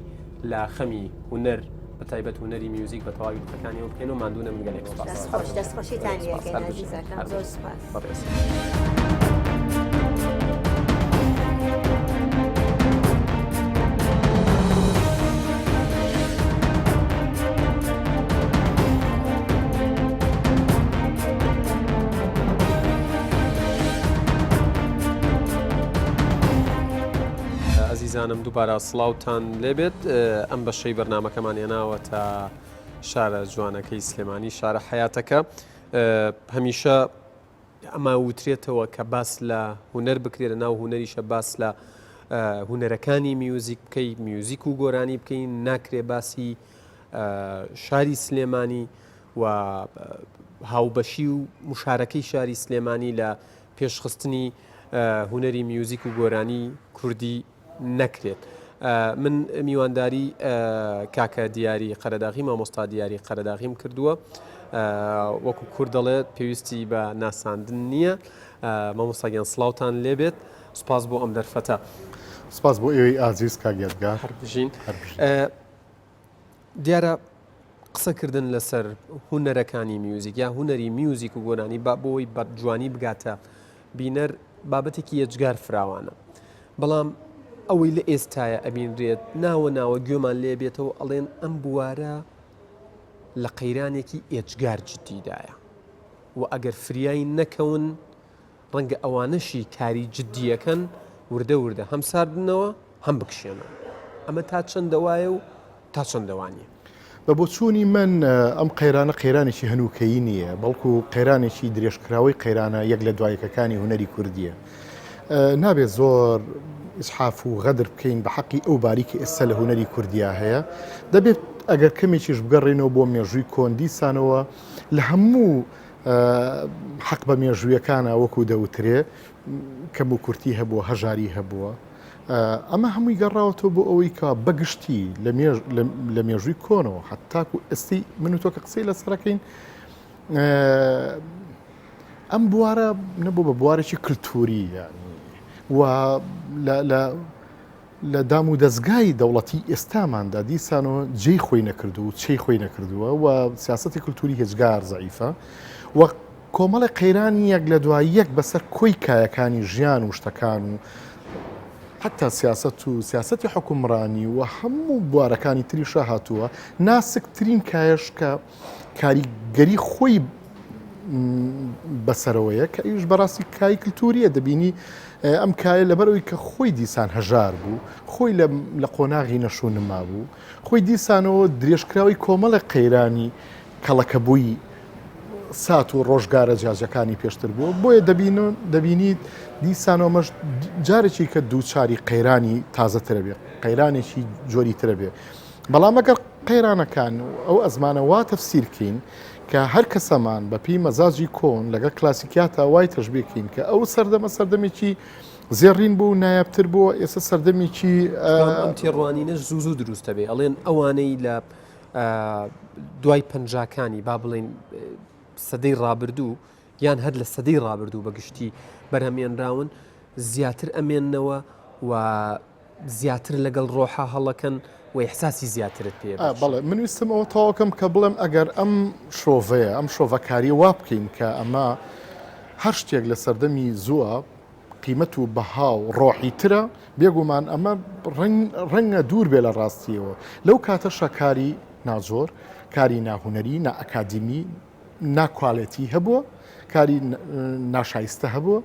لە خەمی هونەر بە تایبەت هونەری میوزیک بە تەواوی لقەکانیەوە بکەین و ماندوو نەبن گەلێک سوپاس. دەست خۆش دەست خۆشیتان لێ ئەکەین ئازیزەکەم زۆر سوپاس. بەڕێز. ئازیزانم دووبارە سڵاوتان لێبێت ئەم بەشەی بەرنامەکەمان هێناوەتە شارە جوانەکەی سلێمانی شارە حەیاتەکە هەمیشە ئەمە وترێتەوە کە باس لە هونەر بکرێت لە ناو هونەریشە باس لە هونەرەکانی میوزیک بکەی میوزیک و گۆرانی بکەین ناکرێ باسی شاری سلێمانی و هاوبەشی و مشارەکەی شاری سلێمانی لە پێشخستنی هونەری میوزیک و گۆرانی کوردی نەکرێت. من میوانداری کاکە دیاری قەرەداغی مامۆستا دیاری قەرەداغیم کردووە وەکو کورد دەڵێت پێویستی بە ناساندن نییە مامۆستا گیان سڵاوتان لێبێت سوپاس بۆ ئەم دەرفەتە. سپاس بۆ ئێوەی ئازیز کاک یادگار. هەر بژین. دیارە قسەکردن لەسەر هونەرەکانی میوزیک یا هونەری میوزیک و گۆرانی با بۆی بە جوانی بگاتە بینەر بابەتێکی یەجگار فراوانە بەڵام ئەوەی لە ئێستاە ئەبینرێت ناوە ناوە گوێمان لێ بێتەوە ئەڵێن ئەم بوارە لە قەیرانێکی ئێجگار جدیدایە و ئەگەر فریای نەکەون ڕەنگە ئەوانەشی کاری جدییەکەن وردە وردە هەم سارد بنەوە هەم بکشێنەوە. ئەمە تا چەندە وایە و تا چەندە وا نییە؟ بە بۆچوونی من ئەم قەیرانە قەیرانێکی هەنووکەیی نییە، بەڵکو قەیرانێکی درێژکراوەی قەیرانە یەک لە دوایەکەکانی هونەری کوردییە. نابێت زۆر ئیسحاف و غەدر بکەین بە حەقی ئەو باری کە ئێستا لە هونەری کوردیا هەیە. دەبێت ئەگەر کەمێکیش بگەڕێینەوە بۆ مێژووی کۆن دیسانەوە لە هەموو حەق بە مێژوویەکانە وەکو دەوترێ کەم و کورتی هەبووە هەژاری هەبووە ئەمە هەمووی گەڕاوەتەوە بۆ ئەوەی کە بەگشتی لە مێژووی کۆنەوە حتاکو ئێستی من و تۆ کە قسەی لەسەرەکەین ئەم بوارە نەبوو بە بوارێکی کللتوری یعنی و لە لە دام و دەزگای دەوڵەتی ئێستاماندا دیسانەوە جێی خۆی نەکردووە و چێی خۆی نەکردووە و سیاسەتی کلتوری هێجگار زەعیفە و کۆمەڵی قەیرانی یەک لە دوای یەک بەسەر کۆی کایەکانی ژیان و شتەکان و حتا سیاست و سیاسەتی حکومڕانی و هەموو بوارەکانی تریشە هاتووە ناسکترین کایەش کە کاریگەری خۆی بەسەرەوەیە کە ئەویش بەڕاستی کای کللتوریە دەبینی ئەم کایە لەبەرەوەی کە خۆی دیسان هەژار بوو خۆی لە قۆناغی نەشو نما بوو خۆی دیسانەوە درێژکراوی کۆمەڵێک قەیرانی کەڵەکەبووی سات و ڕۆژگارە جیاجەکانی پێشتر بووە بۆیە دەبین دەبینیت دیسانەوە مەش جارێکی کە دووچاری قەیرانی تازەترە بێ قەیرانێکی جۆری ترە بێ بەڵام ئەگەر قەیرانەکان و ئەو ئەزمانە وا تەفسیر کەین کە هەر کەسەمان بە پێی مەزاجی کۆن لەگەڵ کلاسیکیاتا وای تەشبیه کەین کە ئەو سەردەمە سەردەمێکی زێڕین بوو و نایابتر بووە ئێستا سەردەمێکی ئەم تێڕوانینەش زوو زوو دروست دەبێ ئەڵێن ئەوانەی لە دوای پەنجاکانی با بڵێین سەدەی ڕابردوو یان هەر لە سەدەی ڕابردوو بە گشتی بەرهەمێنراون زیاتر ئەمێننەوە و زیاتر لەگەڵ ڕۆحا هەڵەکەن و ئیحساسی زیاترت پێ بەخشن. بەڵێ من ویستم ئەوە تەواو کەم کە بڵێم ئەگەر ئەم شرۆڤەیە ئەم شرۆڤەکاریە وا بکەین کە ئەمە هەر شتێک لە سەردەمی زووە قیمەت و بەها و ڕۆحی ترە بێگومان ئەمە ڕەنگە دوور بێ لە ڕاستیەوە لەو کاتەشا کاری ناجۆر کاری ناهونەری نائەکادیمی ناکوالێتی هەبووە، کاری ناشایستە هەبووە،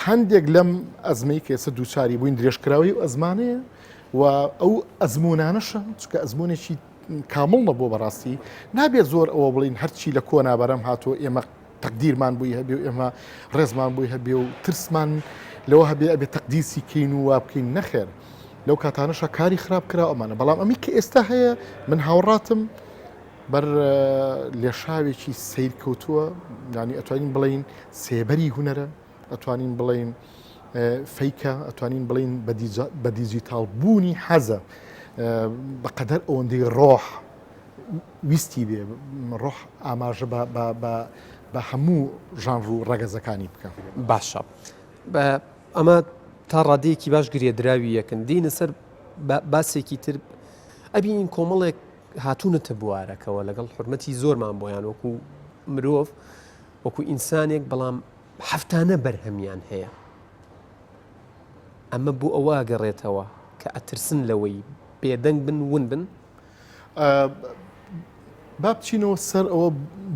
هەندێک لەم ئەزمەی کە ئێستا دووچاری بووین درێژکراوەی ئەو ئەزمانەیە. و ئەو ئەزمونانەشە چکە ئەزمونێکی کامڵ نەبووە بەڕاستی نابێت زۆر ئەوە بڵین هەرچی لە کۆنا بەرەم هاتووە ئێمە تەقدیرمان بووی هەبێ و ئێمە ڕێزمان بووی هەبێ و ترسمان لەوە هەبێ ئەبێ تەقدیسی کەین و وا بکەین نەخێر لەو کاتانەشە کاری خراپ کرا ئەمانە بەڵام ئەمی کە ئێستا هەیە من هاوڕاتم بەر لێشاوێکی سیر کەوتووە ینی ئەتوانین بڵین سێبەری هونەرە ئەتوانین بڵین فەیکە ئەتوانین بڵین بە دیجیتاڵ بوونی حەزە بەقەدەر ئەوەندەی ڕۆح ویستی بێ ڕۆح ئاماژە بە هەموو ژانر و ڕەگەزەکانی بکە. باشە ئەمە تا ڕادەیەکی باش گرێدراوی یەکن دینە سەر باسێکی تر ئەبینین کۆمەڵێک هاتوونەتە بوارەکەوە لەگەڵ حرمەتی زۆرمان بۆیان وەکو مرۆڤ وەکو ئینسانێک بەڵام هەفتانە بەرهەمیان هەیە ئەمە بۆ ئەوە گەڕێتەوە کە ئەترسن لەوەی بێدەنگ بن ون بن با بچینەوە سەر ئەوە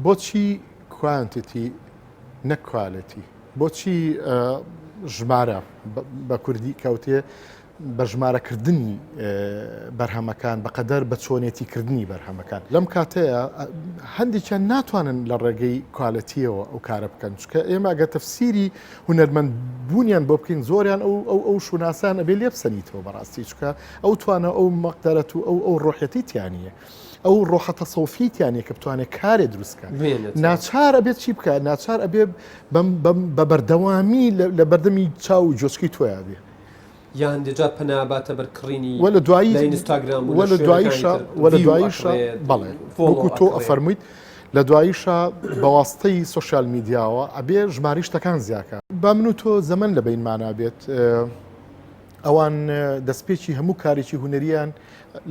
بۆچی quantity نەک quality بۆچی ژمارە بە کوردی کەوتێ بە ژمارەکردنی بەرهەمەکان بەقەدەر بە چۆنێتی کردنی بەرهەمەکان لەم کاتەیە هەندێکیان ناتوانن لە ڕێگەی quality یەوە ئەو کارە بکەن چکە ئێمە ئەگەر تەفسیری هونەرمەند بوونیان بۆ بکەین زۆریان ئەو ئەو ئەو شوناسان ئەبێ لێ بسەنیتەوە بەڕاستی چکە ئەو توانە ئەو مەقدەرەت و ئەو ئەو ڕۆحەتی تیانە ئەو ڕۆحە تەسەوفی تیانە کە بتوانێت کارێ دروستکە ناچار ئەبێت چی بکە ناچار ئەبێ بە بەردەوامی لە بەردەمی چاو و جۆچکی تۆیا بێ. یا هەندێ جار پەنا ئەباتە بەر کڕینی وە لە دوایی لە ئینستاگرام و وە لە لە دواییشا شوێنەکانی تر وە لە view دواییشا ئەکڕێت بەڵێ follow وەکو تۆ ئەکڕێت. ئەفەرموویت لە دواییشا بە واستەی social media وە ئەبێ ژمارەی شتەکان زیاکا. با من و تۆ زەمەن لە بەینمانا بێت ئەوان دەستپێکی هەموو کارێکی هونەریان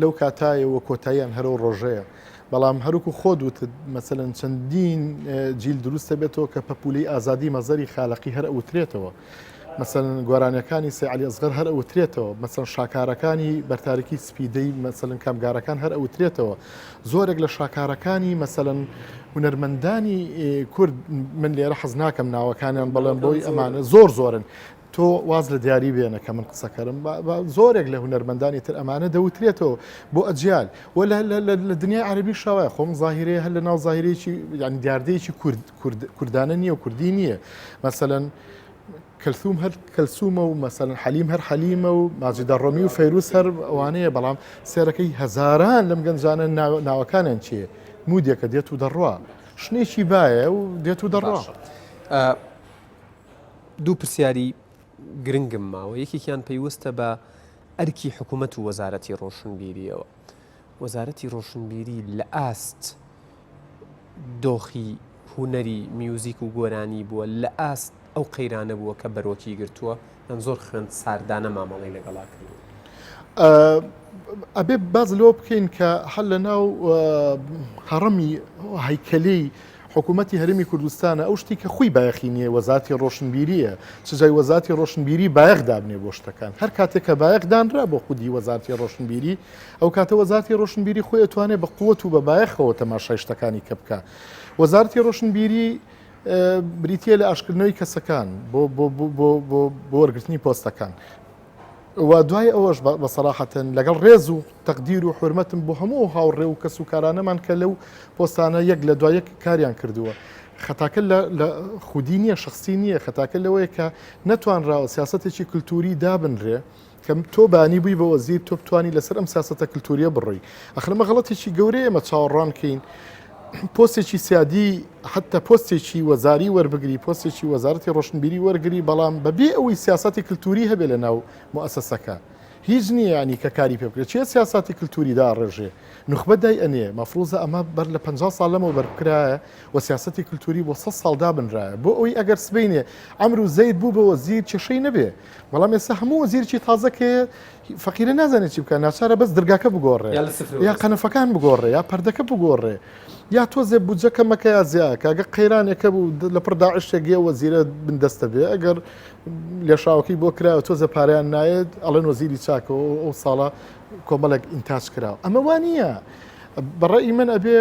لەو کاتایە و کۆتاییان هەر ئەو ڕۆژەیە بەڵام هەروکو خۆت وتت مەسەلەن چەندین جیل دروستە بێتەوە کە پەپولەی ئازادی مەزەری خالەقی هەر ئەوترێتەوە مەسەلەن گۆرانیەکانی سەی عەلی ئەسغەر هەر ئەوترێتەوە مەسەن شاکارەکانی بەرتاریکی سپیدەی مەسەلەن کامگارەکان هەر ئەوترێتەوە زۆرێک لە شاکارەکانی مەسەلەن هونەرمەندانی کورد من لێرە حەز ناکەم ناوەکانیان بەڵێم بۆی ئەمانە زۆر زۆرن تۆ واز لە دیاری بێنە کە من قسەکەرم زۆرێک لە هونەرمەندانی تر ئەمانە دەوترێتەوە بۆ ئەجیال و لە دنیای عەربی شاوای خۆم زاهیرەیە هەر لە ناو زاهیرەیەکی یعنی دیاردەیەکی کورد کوردانە نییە و کوردی نییە مەسەلەن کەلسوم هەر کەلسومە و مەسەلەن حەلیم هەر حەلیمە و ماجیدە ڕۆمی و فەیروز هەر ئەوانەیە بەڵام سێرەکەی هەزاران لەم گەنجانە ناوەکانیان چییە مودێکە دێت و دەڕوا شنێکی بایە و دێت و دەڕوا. دوو پرسیاری گرنگم ماوە یەکێکیان پەیوەستە بە ئەرکی حکوومەت و وەزارەتی ڕۆشنبیریەوە وەزارەتی ڕۆشنبیری لە ئاست دۆخی هونەری میوزیک و گۆرانی بووە لە ئاست ئەو قەیرانە بووە کە بەرۆکی گرتووە یان زۆر خوێند ساردانە مامەڵەی لەگەڵا کردووە؟ ئەبێ باز لەوە بکەین کە هەر لە ناو هەڕەمی هەیکەلەی حکوومەتی هەرێمی کوردستانە ئەو شتی کە خۆی بایەخی نییە وەزارەتی ڕۆشنبیریە چ جای وەزارەتی ڕۆشنبیری بایەخ دابنێ بۆ شتەکان هەر کاتێک کە بایەخ دانرا بۆ خودی وەزارەتی ڕۆشنبیری ئەو کاتە وەزارەتی ڕۆشنبیری خۆی ئەتوانێ بە قوت و بە بایەخەوە تەماشای شتەکانی کە بکا. وەزارەتی ڕۆشنبیری بریتییە لە ئاشکردنەوەی کەسەکان بۆ بۆ بۆ بۆ بۆ بۆ وەرگرتنی پۆستەکان. و دوای ئەوەش بە سەراحەتەن لەگەڵ ڕێز و تەقدیر و حورمەتم بۆ هەموو ئەو هاوڕێ و کەس و کارانەمان کە لەو پۆستانە یەک لە دوای یەک کاریان کردووە. خەتاکە لە لە خودی نییە، شەخسی نییە، خەتاکە لەوەیە کە نەتوانراوە سیاسەتێکی کلتووری دابنرێ کە تۆ بانی بووی بە وەزیر تۆ بتانی لەسەر ئەم سیاسەتە کلتوریە بڕۆی ئەخر ئەمە غەڵەتێکی گەورەیە ئێمە چاوەڕوان کەین پۆستێکی سیادی حتا پۆستێکی وەزاری وەربگری پۆستێکی وەزارەتی ڕۆشنبیری وەرگری بەڵام بەبێ ئەوەی سیاسەتی کلتوری هەبێ لە ناو موئەسەسەکە هیچ نییە ینی کە کاری پێ بکرێت چیە سیاساتی کلتوری داڕێژێ نوخبە دای ئەنێ مەفروزە ئەمە بەر لە 50 ساڵ لەمەوە بەر بکرایە و سیاسەتی کلتوری بۆ 100 ساڵ دابنرایە بۆ ئەوەی ئەگەر سبەینێ عەمر و زەید بوو بە وەزیر کێشەی نەبێ بەڵام ئێستا هەموو وەزیرکی تازە کە فەقیرە نازانێت چی بکات ناچارە بەس درگاکە بگۆڕێ یا قەنەفەکان بگۆڕێ یا پەردەکە بگۆڕێ یا تۆزێ بودجە کەمەکە یا زیاکە ئەگەر قەیرانێکە بوو لە پڕ داعشێک گێ وەزیرە بندەستە بێ ئەگەر لێشاوەکەی بۆ کراوە تۆزە پارەیان نایەت ئەڵێن وەزیری چاکەوە ئەو ساڵە کۆمەڵێک ئینتاج کراوە ئەمە وا نییە بەڕێی من ئەبێ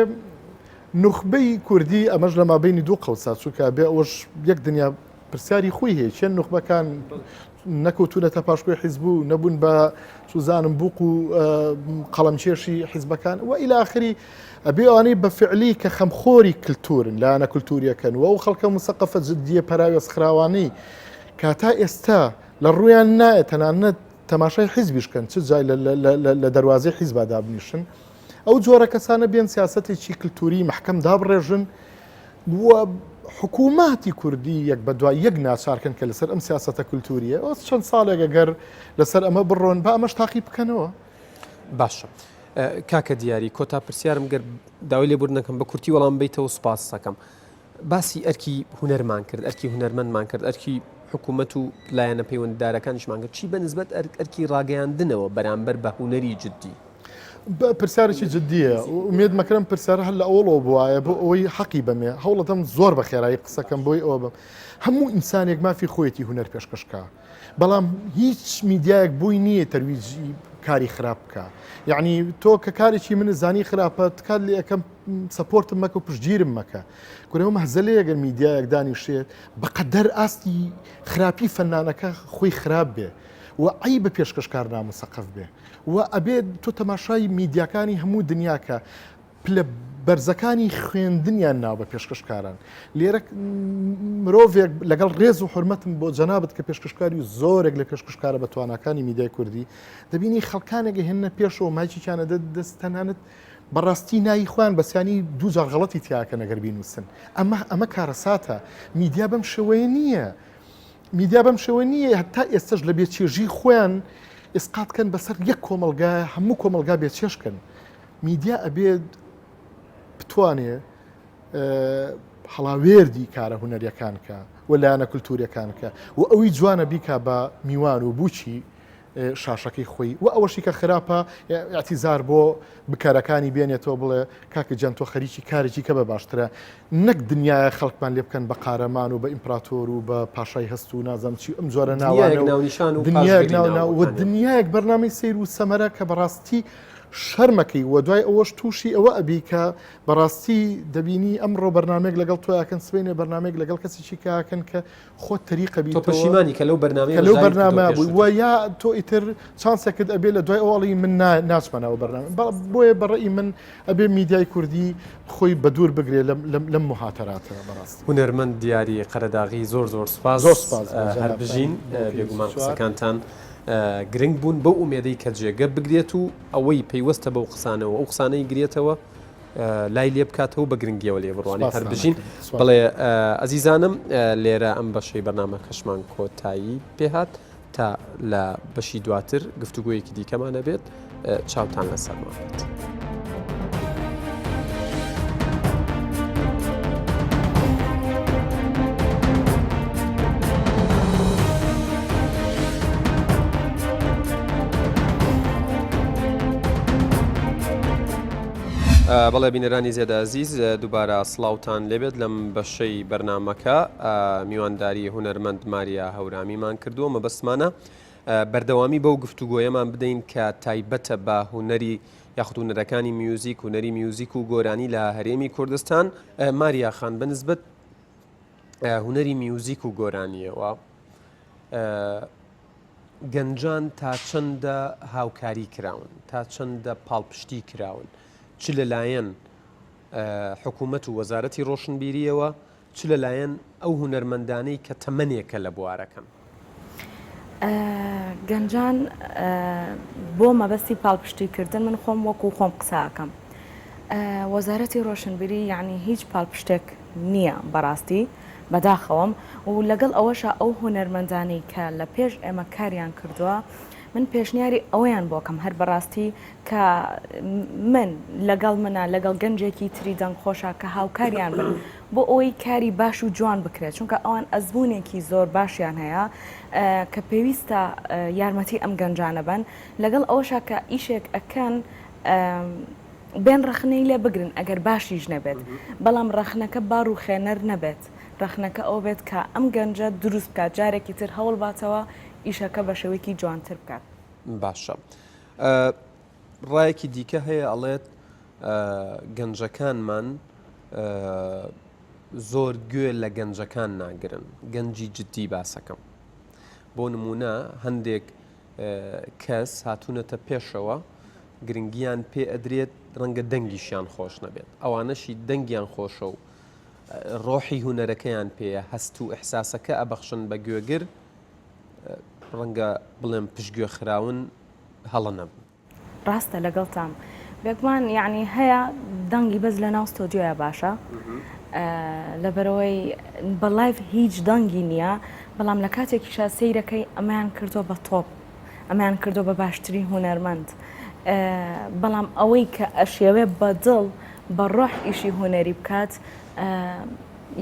نوخبەی کوردی ئەمەش لە مابینی دوو قەوسا چونکە بێ ئەوەش یەک دنیا پرسیاری خۆی هەیە کێن نوخبەکان؟ نەکەوتونەتە پاشکۆی حیزب و نەبوون بە سوزانم بوق و قەڵەمکێشی حیزبەکان و ئیلاخری ئەبێ ئەوانەی بە فعلی کە خەمخۆری کللتورن لایەنە کللتوریەکەن و ئەو خەڵکە مسەقەفە جدیە پەراوێز خراوانەی کە تا ئێستا لە ڕویان نایە تەنانەت تەماشای حیزبیش کەن چ جای لە دەروازەی حیزبا دابنیشن ئەو جۆرە کەسانە بێن سیاسەتێکی کللتوری محکەم دابڕێژن و حکووماتی کوردی یەک بە دوای یەک ناچارکەن کە لەسەر ئەم سیاسەتە کللتوریە ئەو چەند ساڵێک گەر لەسەر ئەمە بڕۆن با ئەمەش تاقی بکەنەوە. باشە کاکە دیاری کۆتا پرسیارم گەر داوای لێبوردنەکەم بە کورتی وەڵام بیتەوە سوپاستەکەم باسی ئەرکی هونەرمان کرد ئەرکی هونەرمەندمان کرد ئەرکی حکوومەت و لایەنە پەیوەنددارەکانیشمان کرد چی بە نسبەت ئەرکی ڕاگەیاندنەوە بەرامبەر بە هونەری جددی؟ پرسیارێکی جددیە ئومێد مەکرم پرسیار هەر لە ئەوڵەوە بواە بۆ ئەوەی حەقی بەمێ هەوڵەدەم زۆر بە خێرایی قسەکەم بۆی ئەوە بم هەموو ئینسانێک مافی خۆیەتی هونەر پێشکەشکە بەڵام هیچ میدیایەک بۆی نییە تەرویجی کاری خراپ بکە یعنی تۆ کە کارێکی من زانی خراپە تکات لێ ئەەکەم support م مەکە و پشتگیرم مەکە کورەوە مەهزەلەیە گەر میدیایەک دانیشێت بەقەدەر ئاستی خراپی فەنانەکە خۆی خراپ بێ و عەیبە پێشکەشکار ناموسەقەف بێ و ئەبێت تۆ تەماشای میدیاکانی هەموو دنیاکە پلە بەرزەکانی خوێندنیان ناوە بە پێشکەشکاران. لێرە مرۆڤێک لەگەڵ ڕێز و حورمەتم بۆ جەنابت کە پێشکەشکاری و زۆرێک لە پێشکەشکارە بە تواناکانی میدیای کوردی دەبینی خەڵکانێک هێنە پێشەوە مایکێکیانە دەست تەنانەت بەڕاستی ناوی خۆیان بەسیانی دوو جار غەڵەتی تیاکەن ئەگەر بینووسن ئەمە ئەمە کارەساتە میدیا بەم شێوەیە نییە میدیا بەم شێوە نییە هەتا ئێستش لە بێچێژی خۆیان ئیسقات کەن بەسەر یەک کۆمەلگا هەموو کۆمەلگا بێچێشکن میدیا ئەبێت بتوانێ هەڵاوێردی کارە هونەریەکان کە و لایەنە کولتوریەکان کە و ئەوی جوانە بیکا بە میوان و بوچی شاشەکەی خۆی و ئەوەشی کە خراپە ئاعتیزار بۆ بکارەکانی بێنێتەوە بڵێ کاکە جان تۆ خەریکی کارێکی کە بە باشترە نەک دنیاە خەڵکمان لێ بکەن بە قارەمان و بە ئیمپراتۆر و بە پاشای هەست و نازانم چی ئەم جۆرە ناوانە و ناونیشان و دنیایەک ناو و دنیایەک بەرنامەی سەیر و سەمەرە کە بەڕاستی شەرمەکەی وە دوای ئەوەش تووشی ئەوە ئەبی کە بەڕاستی دەبینی ئەمڕۆ بەرنامەیەک لەگەڵ تۆ ئەکەن سبەینێ بەرنامەیەک لەگەڵ کەسێکی کە ئەکەن کە خۆت تەریقە تۆ بیتەوە پەشیمانی کە لەو بەرنامەیە کە لەو بەشداریت کردووە بەرنامە بووی پێشووتر. وە یا تۆ ئیتر چانسێکت ئەبێ لە دوای ئەوە ئەڵێی من نا ناچمە ناو بەرنامە بەڵ بۆیە بە ڕەئی من ئەبێ میدیای کوردی خۆی بەدوور بگرێ لەم لەم لەم موهاتەراتە بەڕاستی. هونەرمەند دیاری قەرەداغی زۆر زۆر سوپاس زۆر سوپاس بۆ هەر جەنابتان بژین بۆ بێگومان 24. قسەکانتان گرنگ بوون بەو ئومێدەی کە جێگە بگرێت و ئەوەی پەیوەستە بەو قسانەوە ئەو قسانەی گرێتەوە لای لێ بکاتەوە بە گرنگیەوە لێ بڕوانێت هەر بژین بڵێ ئەزیزانم لێرە ئەم بەشەی بەرنمەکەشمان کۆتایی پێهات تا لە بەشی دواتر گفتوگۆیەکی دیکەمان هەبێت چاوتان لەسەرمان بێت. بەڵێ بینەرانی زێدە ئەزیز دووبارە سڵاوتان لێبێت لەم بەشەی بەرنمەکە میوانداری هونەرمەند ماریا هەورامیمان کردووە مەبەستمانە بەردەوامی بەو گفتوگۆیەمان بدەین کە تایبەتە بە هونەری یاخود هونەرەکانی میوزیک هونەری میوزیک و گۆرانی لە هەرێمی کوردستان ماریا خان بە نسبەت هونەری میوزیک و گۆرانیەوە گەنجان تا چەندە هاوکاری کراون تا چەندە پاڵپشتی کراون چ لەلایەن حکوومەت و وەزارەتی ڕۆشنبیریەوە چ لەلایەن ئەو هونەرمەندانەی کە تەمەنێکە لە بوارەکەن؟ گەنجان بۆ مەبەستی پاڵپشتی کردن من خۆم وەکو خۆم قسە ئەکەم وەزارەتی ڕۆشنبیری یعنی هیچ پاڵپشتێک نییە بەڕاستی بەداخەوەم و لەگەڵ ئەوەشا ئەو هونەرمەندانەی کە لە پێش ئێمە کاریان کردووە من پێشنیاری ئەوەیان بۆکەم هەر بەڕاستی کە من لەگەڵ منە لەگەڵ گەنجێکی تری دەنگخۆشە کە هاوکاریان بن بۆ ئەوەی کاری باش و جوان بکرێت چونکە ئەوان ئەزمونێکی زۆر باشیان هەیە کە پێویستە یارمەتی ئەم گەنجانە بن لەگەڵ ئەوەشا کە ئیشێک ئەکەن بێن ڕەخنەی لێ بگرن ئەگەر باشیش نەبێت بەڵام ڕەخنەکە با ڕوخێنەر نەبێت ڕەخنەکە ئەو بێت کە ئەم گەنجە دروست بکات جارێکی تر هەوڵ باتەوە ئیشەکە بە شێوەیەکی جوانتر بکات. باشە ڕایەکی دیکە هەیە ئەڵێت گەنجەکانمان زۆر گوێ لە گەنجەکان ناگرن گەنجی جددی باسەکەم. بۆ نموونە هەندێک کەس هاتوونەتە پێشەوە گرنگیان پێ ئەدرێت ڕەنگە دەنگیشیان خۆش نەبێت ئەوانەشی دەنگیان خۆشە و ڕۆحی هونەرەکەیان پێیە هەست و ئیحساسەکە ئەبەخشن بە گوێگر ڕەنگە بڵێم پشتگوێ خراون هەڵە نەبم. ڕاستە لەگەڵتام بێگومان یعنی هەیە دەنگی بەس لە ناو ستۆدیۆیە باشە لەبەرەوەی بە live هیچ دەنگی نییە بەڵام لە کاتێکیشا سەیرەکەی ئەمەیان کردووە بە تۆپ ئەمەیان کردووە بە باشترین هونەرمەند بەڵام ئەوەی کە ئەشیەوێ بە دڵ بە ڕۆح ئیشی هونەری بکات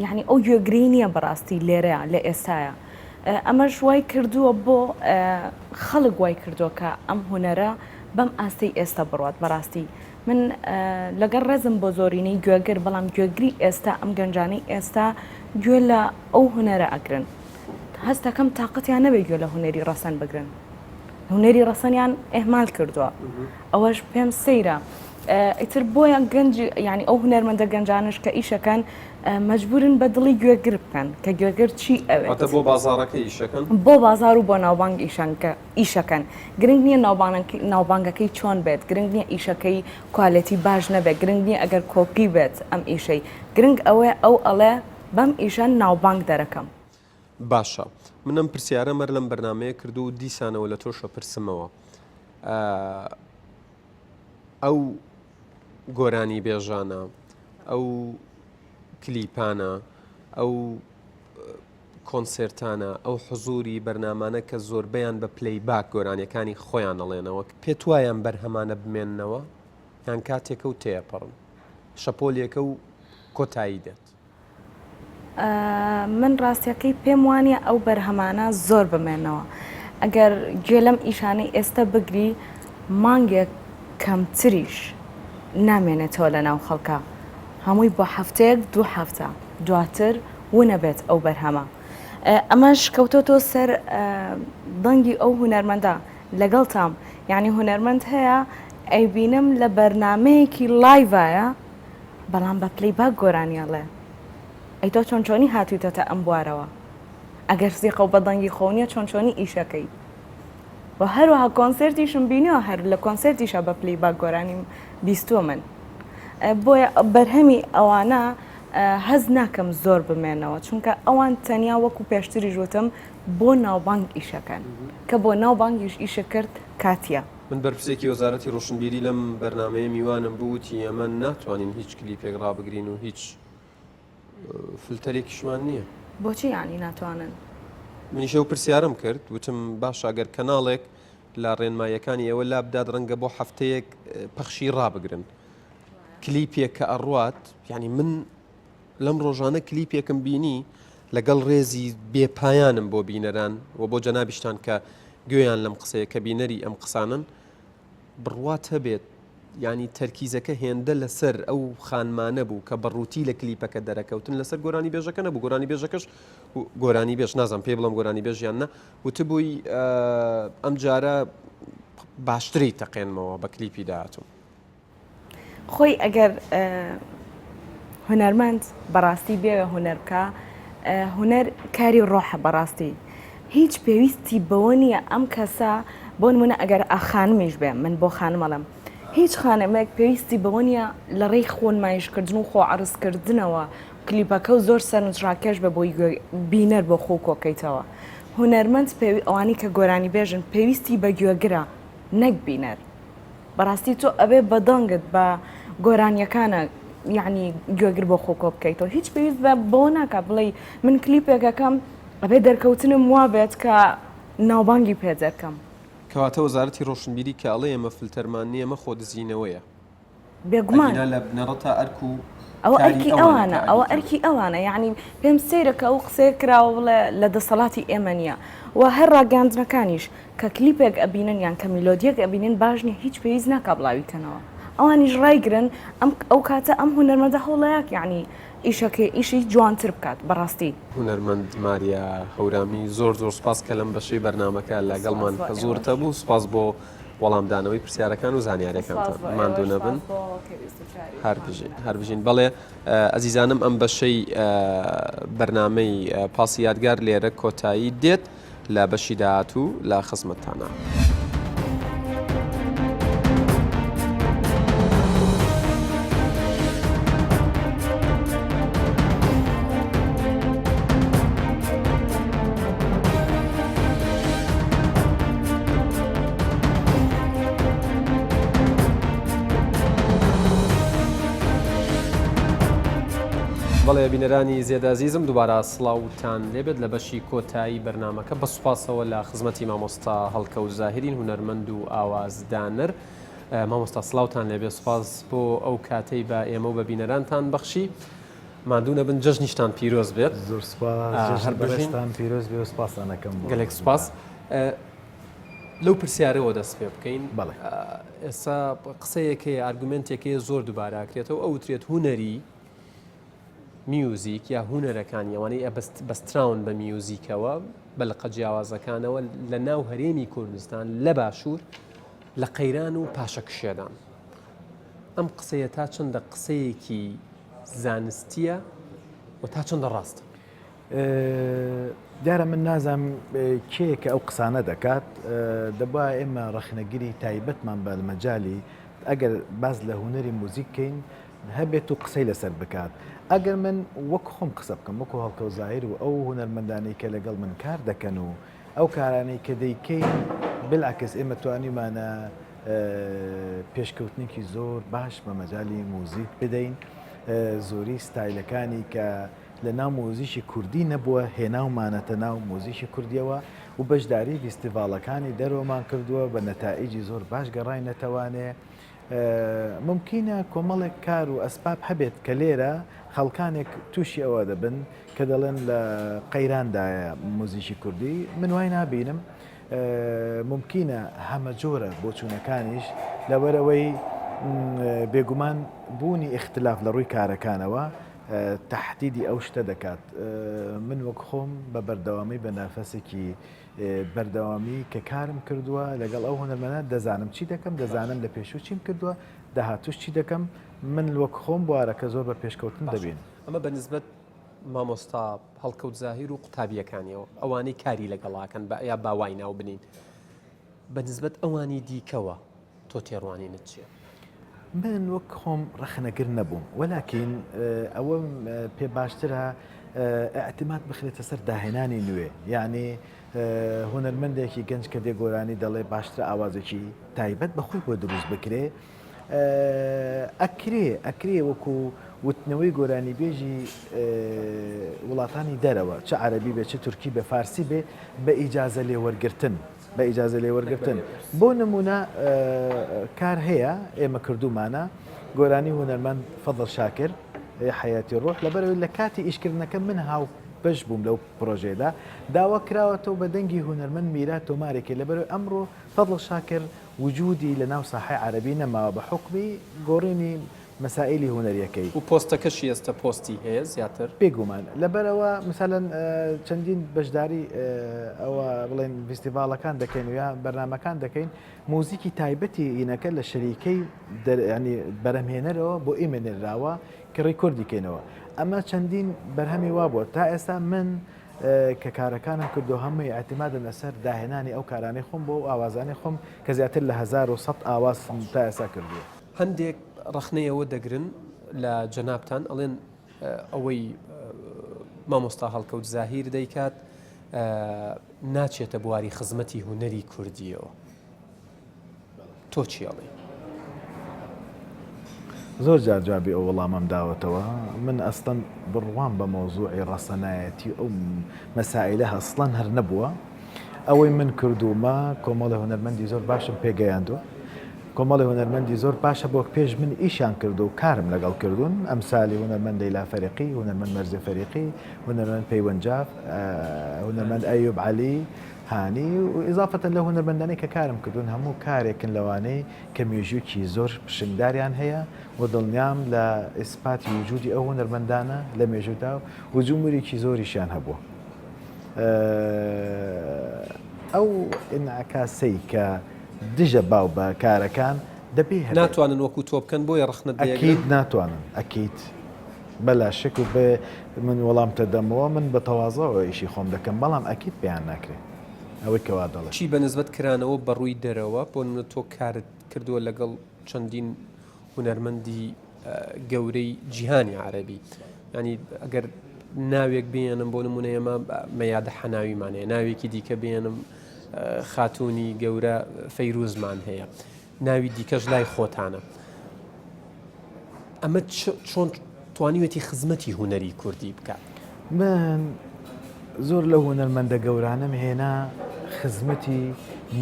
یعنی ئەو گوێگری نییە بەڕاستی لێرەیە لە ئێستاە ئەمەش وای کردووە بۆ خەڵک وای کردووە کە ئەم هونەرە بەم ئاستەی ئێستا بڕوات بەڕاستی من لەگەڵ ڕێزم بۆ زۆرینەی گوێگر بەڵام گوێگری ئێستا ئەم گەنجانەی ئێستا گوێ لە ئەو هونەرە ئەگرن هەستەکەم تااقەتیان نەبێ گوێ لە هونەری ڕەسەن بگرن هونەری ڕەسەنیان ئەهمال کردووە ئەوەش پێم سەیرە ئیتر بۆیە گەنج یعنی ئەو هونەرمەندە گەنجانش کە ئیشەکەن مەجبورن بە دڵی گوێگر بکەن کە گوێگر چی ئەوێت. واتە بۆ بازاڕەکە ئیشەکەن؟ بۆ بازاڕ و بۆ ناوبانگ ئیشەکە ئیشەکەن. گرنگ نییە ناوبانگەکەی چۆن بێت، گرنگ نییە ئیشەکەی quality باش نەبێت، گرنگ نییە ئەگەر کۆپی بێت ئەم ئیشەی، گرنگ ئەوەیە ئەو ئەڵێ بەم ئیشە ناوبانگ دەرەکەم. باشە من ئەم پرسیارەم هەر لەم بەرنامەیە کردووە و دیسانەوە لە تۆش ئەپرسمەوە. ئەو گۆرانیبێژانە، ئەو کلیپانە، ئەو کۆنسێرتانە، ئەو حزوری بەرنامانە کە زۆربەیان بە playback گۆرانیەکانی خۆیان ئەڵێنەوە، پێت وایە ئەم بەرهەمانە بمێننەوە یان کاتێکە و تێئەپەڕن، شەپۆلێکە و کۆتایی دێت؟ من ڕاستیەکەی پێم وانە ئەو بەرهەمانە زۆر بمێنەوە ئەگەر گوێ لەم ئیشانەی ئێستا بگری مانگێک کەمتریش نامێنێتەوە لە ناو خەڵکە هەمووی بۆ هەفتەیەک دوو هەفتە دواتر ونەبێت ئەو بەرهەمە ئەمەش کەوتۆتۆ سەر دەنگی ئەو هونەرمەندە لەگەڵتام یعنی هونەرمەند هەیە ئەیبینم لە بەرنمەیەکی live ایە بەڵام بە playback گۆرانی ئەڵێ ئەی تۆ چۆن چۆنی هاتویتەتە ئەم بوارەوە ئەگەر سیقە و بە دەنگی خۆو نیە چۆن چۆنی ئیشەکەی و هەروەها کۆنسێرتیشم بینیوە هەر لە کۆنسێرتیشا بە playback گۆرانیم بیستووە من بۆیە بەرهەمی ئەوانە هەز ناکەم زۆر بمێنەوە چونکە ئەوان تەنیا وەکو پێشتریش وتم بۆ ناوبانگ ئیشەکەن کە بۆ ناوبانگیش ئیشە کرد کاتیە. من بەرپرسێکی وەزارەتی ڕۆشنبیری لەم بەرنامەیە میوانم بوو وتی ئێمە ناتوانین هیچ کلیپێک ڕابگرین و هیچ فلتەرێکیشمان نییە. بۆچی یانی ناتوانن؟ منیش ئەو پرسیارەم کرد وتم باشە ئەگەر کەناڵێک لە ڕێنماییەکانی ئێوە لابدات ڕەنگە بۆ هەفتەیەک پەخشی ڕابگرن کلیپێک کە ئەڕوات یعنی من لەم ڕۆژانە کلیپێکم بینی لەگەڵ ڕێزی بێ پایانم بۆ بینەران و بۆ جەنابیشتان کە گوێیان لەم قسەیە کە بینەری ئەم قسانەن بڕوات هەبێت یانی تەرکیزەکە هێندە لەسەر ئەو خانمانە بوو کە بەڕووتی لە کلیپەکە دەرەکەوتن لەسەر گۆرانی بێژەکە نەبوو گۆرانی بێژەکەش گۆرانی بێژ نازانم پێی بڵم گۆرانی بێژ یان نا وتبووی ئەم جارە باشتری تەقێنمەوە بە کلیپی داهاتوو. خۆی ئەگەر هونەرمەند بەڕاستی بێوێ هونەر بکا هونەر کاری ڕۆحە بەڕاستی هیچ پێویستی بەوە نییە ئەم کەسە بۆ نمونە ئەگەر خانمیش بێ من بۆ خانم ئەڵێم هیچ خانمێک پێویستی بەوە نییە لە ڕێی خۆ نمایشکردن و خۆ عەرزکردنەوە کلیپەکە و زۆر سەرنجڕاکێش بە بۆی بینەر بۆ خۆ کۆکەیتەوە هونەرمەند پێوی ئەوانی کە گۆرانی بێژن پێویستی بە گوێگرە نەک بینەر بەڕاستی تۆ ئەبێ بە دەنگت بە گۆرانیەکانە یعنی گوێگر بۆ خۆ کۆ بکەیتەوە هیچ پێویست بە بەوە ناکا بڵێی من کلیپێکەکەم ئەبێ دەرکەوتنم وا بێت کە ناوبانگی پێ دەرکەم. کەواتە وەزارەتی ڕۆشنبیری کە ئەڵێ ئێمە فلتەرمان نییە ئەمە خۆدزینەوەیە. بێگومان. ئەگینا لە بنەڕەتا ئەرک و ئەوە کاری ئەرکی ئەوانە ئەوانە کە ئەوە ئەبیکەن. ئەرکی ئەوانە یەعنی پێم سەیرە کە ئەو قسەیە کراوە بڵێ لە دەسەڵاتی ئێمە نییە و هەر ڕاگەیاندنەکانیش کە کلیپێک ئەبینن یان کە میلۆدیەک ئەبینن باش نیە هیچ پێویست ناکا بڵاوی کەنەوە ئەوانیش ڕایگرن ئەم ئەو کاتە ئەم هونەرمەندە هەوڵەیەک یەعنی ئیشەکەی ئیشی جوانتر بکات بەڕاستی. هونەرمەند ماریا هەورامی زۆر زۆر سوپاس کە لەم بەشەی بەرنامەکە لەگەڵمان سوپاس بۆ حزوورت ئێوەش. هەبوو سوپاس بۆ وەڵامدانەوەی پرسیارەکان و سوپاس زانیاریەکانتان بۆ ئێوەش ماندوو نەبن سوپاس بۆ کە 24 هەر بژین هەر بژین بەڵێ ئەزیزانم ئەم بەشەی بەرنامەی پاسی یادگار لێرە کۆتایی دێت. لە بەشی داهاتوو لە خزمەتتانە. بەڵێ بینەرانی زێدازیزم دووبارە سڵاوتان لێبێت لە بەشی کۆتایی بەرنامەکە بە سوپاسەوە لە خزمەتی مامۆستا هەڵکەوت زاهیرین هونەرمەند و ئاوازدانەر. مامۆستا سڵاوتان لێبێ سوپاس بۆ ئەو کاتەی بە ئێمە و بە بینەرانتان بەخشی. ماندوو نەبن جەژنیشتان پیرۆز بێت. زۆر سوپاس جەژنی بەڕێزتان پیرۆز بێ و سوپاستان ئەکەم بۆ گەلێک سوپاس. لەو پرسیارەوە دەست پێ بکەین. بەڵێ. ئێستا قسەیەک هەیە ئارگومێنتێک هەیە زۆر دووبارە ئەکرێتەوە ئەوترێت هونەری میوزیک یا هونەرەکانی ئەوانەی بەستراون بە میوزیکەوە بە لقە جیاوازەکانەوە لە ناو هەرێمی کوردستان لە باشوور لە قەیران و پاشەکشێدان. ئەم قسەیە تا چەندە قسەیەکی زانستییە و تا چەندە ڕاستە؟ دیارە من نازانم کێیە کە ئەو قسانە دەکات، دەبوا ئێمە ڕەخنەگری تایبەتمان بە مەجالی ئەگەر باس لە هونەری موزیک کەین هەبێت و قسەی لەسەر بکات. ئەگەر من وەک خۆم قسە بکەم، وەکو هەڵکەوت زاهیر و ئەو هونەرمەندانەی کە لەگەڵ من کار دەکەن و ئەو کارانەی کە دەیکەین، بالعکس ئێمە توانیومانە پێشکەوتنێکی زۆر باش بە مەجالی موزیک بدەین، زۆری ستایلەکانی کە لە ناو موزیکی کوردی نەبووە هێناومانەتە ناو موزیکی کوردیەوە و بەشداری ڤیستیڤاڵەکانی دەرەوەمان کردووە بە نەتائیجی زۆر باش گەڕاینەتەوانێ. مومکینە کۆمەڵێک کار و ئەسباب هەبێت کە لێرە خەڵکانێک تووشی ئەوە دەبن کە دەڵێن لە قەیراندایە موزیکی کوردی، من وای نابینم، مومکینە هەمەجۆرە بۆچوونەکانیش لەبەرئەوەی بێگومان بوونی ئیختلاف لە ڕووی کارەکانەوە تەحدیدی ئەو شتە دەکات، من وەک خۆم بە بەردەوامی بە نەفەسێکی بەردەوامی کە کارم کردووە لەگەڵ ئەو هونەرمەنە دەزانم چی دەکەم دەزانم لە پێشوو چیم کردووە داهاتوش چی دەکەم من وەک خۆم بوارەکە زۆر بە پێشکەوتن دەبین. ئەمە بە نسبەت مامۆستا هەڵکەوت زاهیر و قوتابییەکانیەوە ئەوانەی کاری لەگەڵاکەن بە یا با وای ناو بنین بە نسبەت ئەوانی دیکەوە تۆ تێڕوانینت چییە؟ من وەک خۆم ڕەخنەگر نەبووم وەلاکین ئەوەم پێ باشترە ئیعتیماد بخرێتە سەر داهێنانی نوێ یعنی هونەرمەندێکی گەنج کە دێ گۆرانی دەڵێ باشترە ئاوازێکی تایبەت بە خۆی بۆ دروست بکرێ ئەکرێ ئەکرێ وەکو وتنەوەی گۆرانیبێژی وڵاتانی دەرەوە چ عەربی بێ چ تورکی بێ فارسی بێ بە ئیجازە لێوەرگتن بە ئیجازە لێوەرگرتن بۆ نمونە کار هەیە ئێمە کردومانە گۆرانی هونەرمەند فەزڵ شاکر حەیاتی ڕۆح لەبەرەوەی لە کاتی ئیشکردنەکە من هاو بەش بووم لەو پرۆژەیەدا داوا کراوەتەوە بە دەنگی هونەرمەند میرا تۆمارێکی لەبەرەوەی ئەمڕۆ فەزڵ شاکر وجودی لە ناو ساحەی عەرەبی نەماوە بە حوکمی گۆڕینی مەسائیلی هونەریەکەی. و پۆستەکەشی ئێستا پۆستی هەیە زیاتر. بێگومان لەبەرئەوە مثلا چەندین بەشداری ئەوە بڵێن ڤیستیڤاڵەکان دەکەین و یا بەرنامەکان دەکەین موزیکی تایبەتی ئینەکە لە شەریکەی ینی بەرهەمهێنەرەوە بۆ ئێمە نێراوە کە ڕیکۆردی کەینەوە ئەمە چەندین بەرهەمی وا بووە تا ئێستا من کە کارەکانم کردو هەمووی ئیعتیمادم لەسەر داهێنانی ئەو کارانەی خۆم بۆ ئەو ئاوازانەی خۆم کە زیاتر لە 1100 ئاوازم تا ئێستا کردووە. هەندێک ڕەخنەی ئەوە دەگرن لە جەنابتان ئەڵێن ئەوەی مامۆستا هەڵکەوت زاهیر دەیکات ناچێتە بواری خزمەتی هونەری کوردیەوە تۆ چی ئەڵێی؟ زۆر جار جوابی ئەو وەڵامەم داوەتەوە من ئەسڵەن بڕوام بە مەوزوعی ڕەسەنایەتی ئەو مەسائیلە ئەسڵەن هەر نەبووە ئەوەی من کردوومە کۆمەڵی هونەرمەندی زۆر باشم پێگەیاندووە کۆمەڵی هونەرمەندی زۆر باشە بۆ پێش من ئیشیان کردو و کارم لەگەڵ کردوون ئەمسالی هونەرمەند لەیلا فەریقی هونەرمەند مەرزێ فەریقی هونەرمەند پەیوەند جاف هونەرمەند ئەیوب عەلی هانی و ئیزافەتەن لەو هونەرمەندانەی کە کارم کردوون هەموو کارێکن لەوانەی کە مێژووکی زۆر پشنگداریان هەیە و دڵنیام لە ئیسپاتی وجودی ئەو هونەرمەندانە لە مێژوودا و جموریکی زۆریشیان هەبووە. ئەو ئینعکاسەی کە دژە باو بە کارەکان دەبێ هەبێت. ناتوانن وەکو تۆ بکەن بۆیە ڕەخنەت لێ ئەگرن؟ ئەکید ناتوانن ئەکید بەلا شک و بێ من وەڵامتە دەمەوە من بە تەوازەوە ئیشی خۆم دەکەم بەڵام ئەکید پێیان ناکرێ. ئەوەی کەوا دەڵێ. چی بە نسبەت کرانەوە بە ڕووی دەرەوە، بۆ نمونە تۆ کارت کردووە لەگەڵ چەندین هونەرمەندی گەورەی جیهانی عەرەبی ینی ئەگەر ناوێک بێنم بۆ نمونە ئێمە مەیادە حەناویمان هەیە ناوێکی دیکە بێنم خاتونی گەورە فەیروزمان هەیە ناوی دیکەش لای خۆتانە ئەمە چۆن توانیوێتی خزمەتی هونەری کوردی بکات؟ من زۆر لەو هونەرمەندە گەورانەم هێنا خزمەتی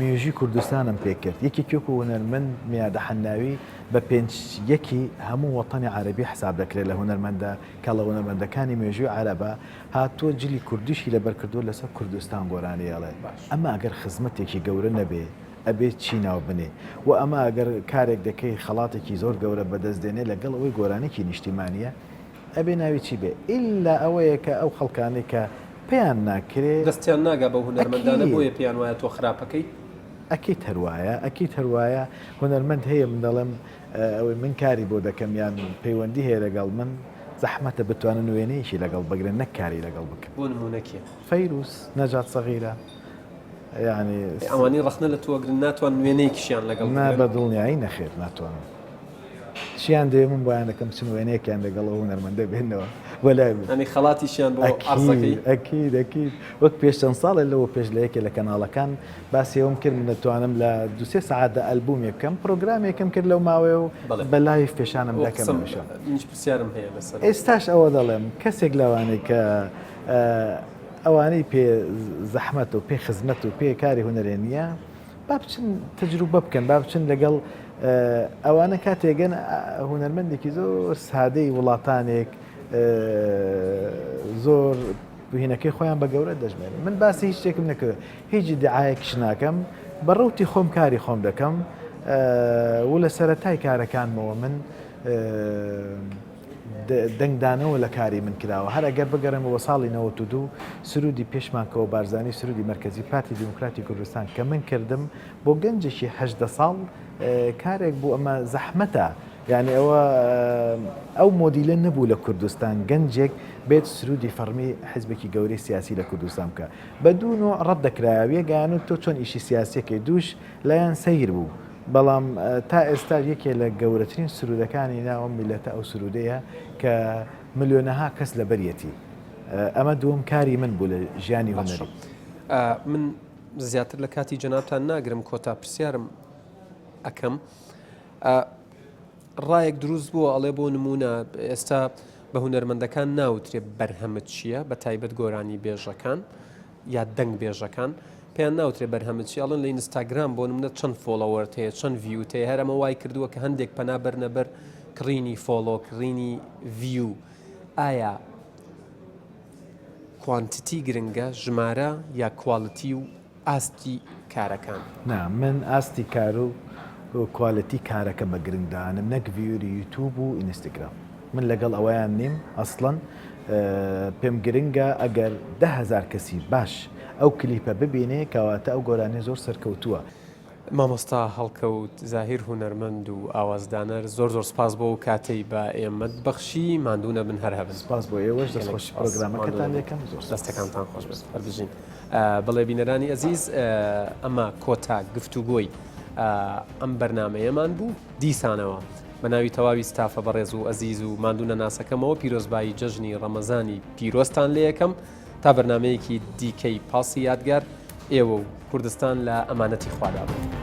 مێژوی کوردستانم پێ کرد یەکێکی وەکو هونەرمەند میادە حەناوی بە پێنج یەکی هەموو وەتەنی عەرەبی حساب دەکرێت لە هونەرمەندە کەڵە هونەرمەندەکانی مێژوی عەرەبە هاتووە جلی کوردیشی لەبەر کردووە لەسەر کوردستان گۆرانی ئەڵێ ئەمە ئەگەر خزمەتێکی گەورە نەبێ ئەبێ چی ناو بنێ وە ئەمە ئەگەر کارێک دەکەی خەڵاتێکی زۆر گەورە بەدەست دێنێ لەگەڵ ئەوەی گۆرانیکی نیشتیمانیە ئەبێ ناوی چی بێ ئیلا ئەوەیە کە ئەو خەڵکانەی کە پێیان ناکرێ. دەستیان ناگا بەو هونەرمەندانە ئەکید. بۆیە پێیان وایە تۆ خراپەکەی. ئەکید هەر وایە ئەکید هەر وایە هونەرمەند هەیە من دەڵێم ئەوەی من کاری بۆ دەکەم یان پەیوەندی هەیە لەگەڵ من زەحمەتە بتوانن وێنەیەکی لەگەڵ بگرن نەک کاری لەگەڵ بکەن. بۆ نموونە کێ؟ فەیروز، نەجات سەغیرە، یانی. ئەوانەی ڕەخنە لە تۆ ئەگرن ناتوانن وێنەیەکیشیان لەگەڵ نا بگرن؟ بە دڵنیایی نەخێر ناتوانن. چیان دەوێ من بۆیان دەکەم بچن وێنەیەکیان لەگەڵ ئەو هونەرمەندە بێنەوە بۆ لای من. یانی خەڵاتیشیان بۆ عەرز ئەکەی؟ ئەکید ئەکید ئەکید وەک پێش چەند ساڵێ لەوە پێش لە یەکێ لە کەناڵەکان باسی ئەوەم کرد من دەتوانم لە دوو سێ سەعاتدا ئەلبوومێک بکەم پرۆگرامێکم کرد لەو ماوەیە و بەڵێ. بە live پێشانم ئەوە دا کە قسەم منیشم. منیش پرسیارم هەیە لەسەر ئەوە. ئێستاش ئەوە دەڵێم کەسێک لەوانەی کە ئەوانەی پێ زەحمەتە و پێ خزمەت و پێ کاری هونەرێ نییە با بچن تەجروبە بکەن با بچن لەگەڵ ئەوانە کاتێگەن هونەرمەندێکی زۆر سادەی وڵاتانێک زۆر هینەکەی خۆیان بە گەورە دەژمێرن من باسی هیچ شتێکم نەکرد هیچ دعاەکیش ناکەم بە ڕوتی خۆم کاری خۆم دەکەم و لە سەرەتای کارەکانمەوە من دەنگدانەوە لە کاری من کراوە. هەر ئەگەر بگەڕێمەوە بۆ ساڵی 92 سروودی پێشمانکەوە بارزانی سروودی مەرکەزی پارتی دیموکراتی کوردستان کە من کردم بۆ گەنجێکی 18 ساڵ کارێک بوو ئەمە زەحمەتە یعنی ئەوە ئەو مۆدیلە نەبوو لە کوردستان گەنجێک بێت سرودی فەڕمی حزبێکی گەورەی سیاسی لە کوردستان بکە بە دوو نوع ڕەت دەکرایەوە یەکیان تۆ چۆن ئیشی سیاسیەکەی دووش لایان سەیر بوو بەڵام تا ئێستا یەکێ لە گەورەترین سروودەکانی ناو ئەم میللەتە ئەو سروودەیە کە ملیۆنەها کەس لەبەریەتی. ئەمە دووەم کاری من بوو لە ژیانی باشە هونەری. من زیاتر لە کاتی جەنابتان ناگرم کۆتا پرسیارم ئەکەم ڕایەک دروست بووە ئەڵێ بۆ نمونە ئێستا بە هونەرمەندەکان ناوترێ بەرهەمت چییە بە تایبەت گۆرانی بێژەکان یا دەنگ بێژەکان پێیان ناوترێ بەرهەمت چیە ئەڵێن لە ئینستاگرام بۆ نمونە چەند follower ت هەیە چەند view ت هەیە هەر ئەمە وای کردووە کە هەندێک پەنا بەرنە بەر کڕینی follow کڕینی view ئایا quantity گرنگە ژمارە یا quality و ئاستی کارەکان؟ نا من ئاستی کار و quality کارەکە بە گرنگ دانم نەک viewer ی یوتوب و ئینستاگرام من لەگەڵ ئەوەیان نیم ئەسڵەن پێم گرنگە ئەگەر 10هزار کەسی باش ئەو کلیپە ببینێ کەواتە ئەو گۆرانیە زۆر سەرکەوتووە. مامۆستا هەڵکەوت زاهیر هونەرمەند و ئاوازدانەر زۆر زۆر سپاس بۆ ئەو کاتەی بە ئێمەت بەخشی ماندوو نەبن هەر هەبن. سپاس بۆ ئێوەش دەست گەلێک خۆشی سپاس ماندوو پرۆگرامەکەتان نەبن لێکەم زۆر سپاس. دەستەکانتان خۆش بێت هەر بژین. بەڵێ بینەرانی ئەزیز ئەمە کۆتا گفتوگۆی ئەم بەرنامەیەمان بوو دیسانەوە بە ناوی تەواوی ستافە بەڕێز و ئەزیز و ماندوو نەناسەکەمەوە پیرۆزبایی جەژنی ڕەمەزانی پیرۆزتان لێیەکەم تا بەرنامەیەکی دیکەی پاسی یادگار ئێوە و کوردستان لە ئەمانەتی خوادا بن.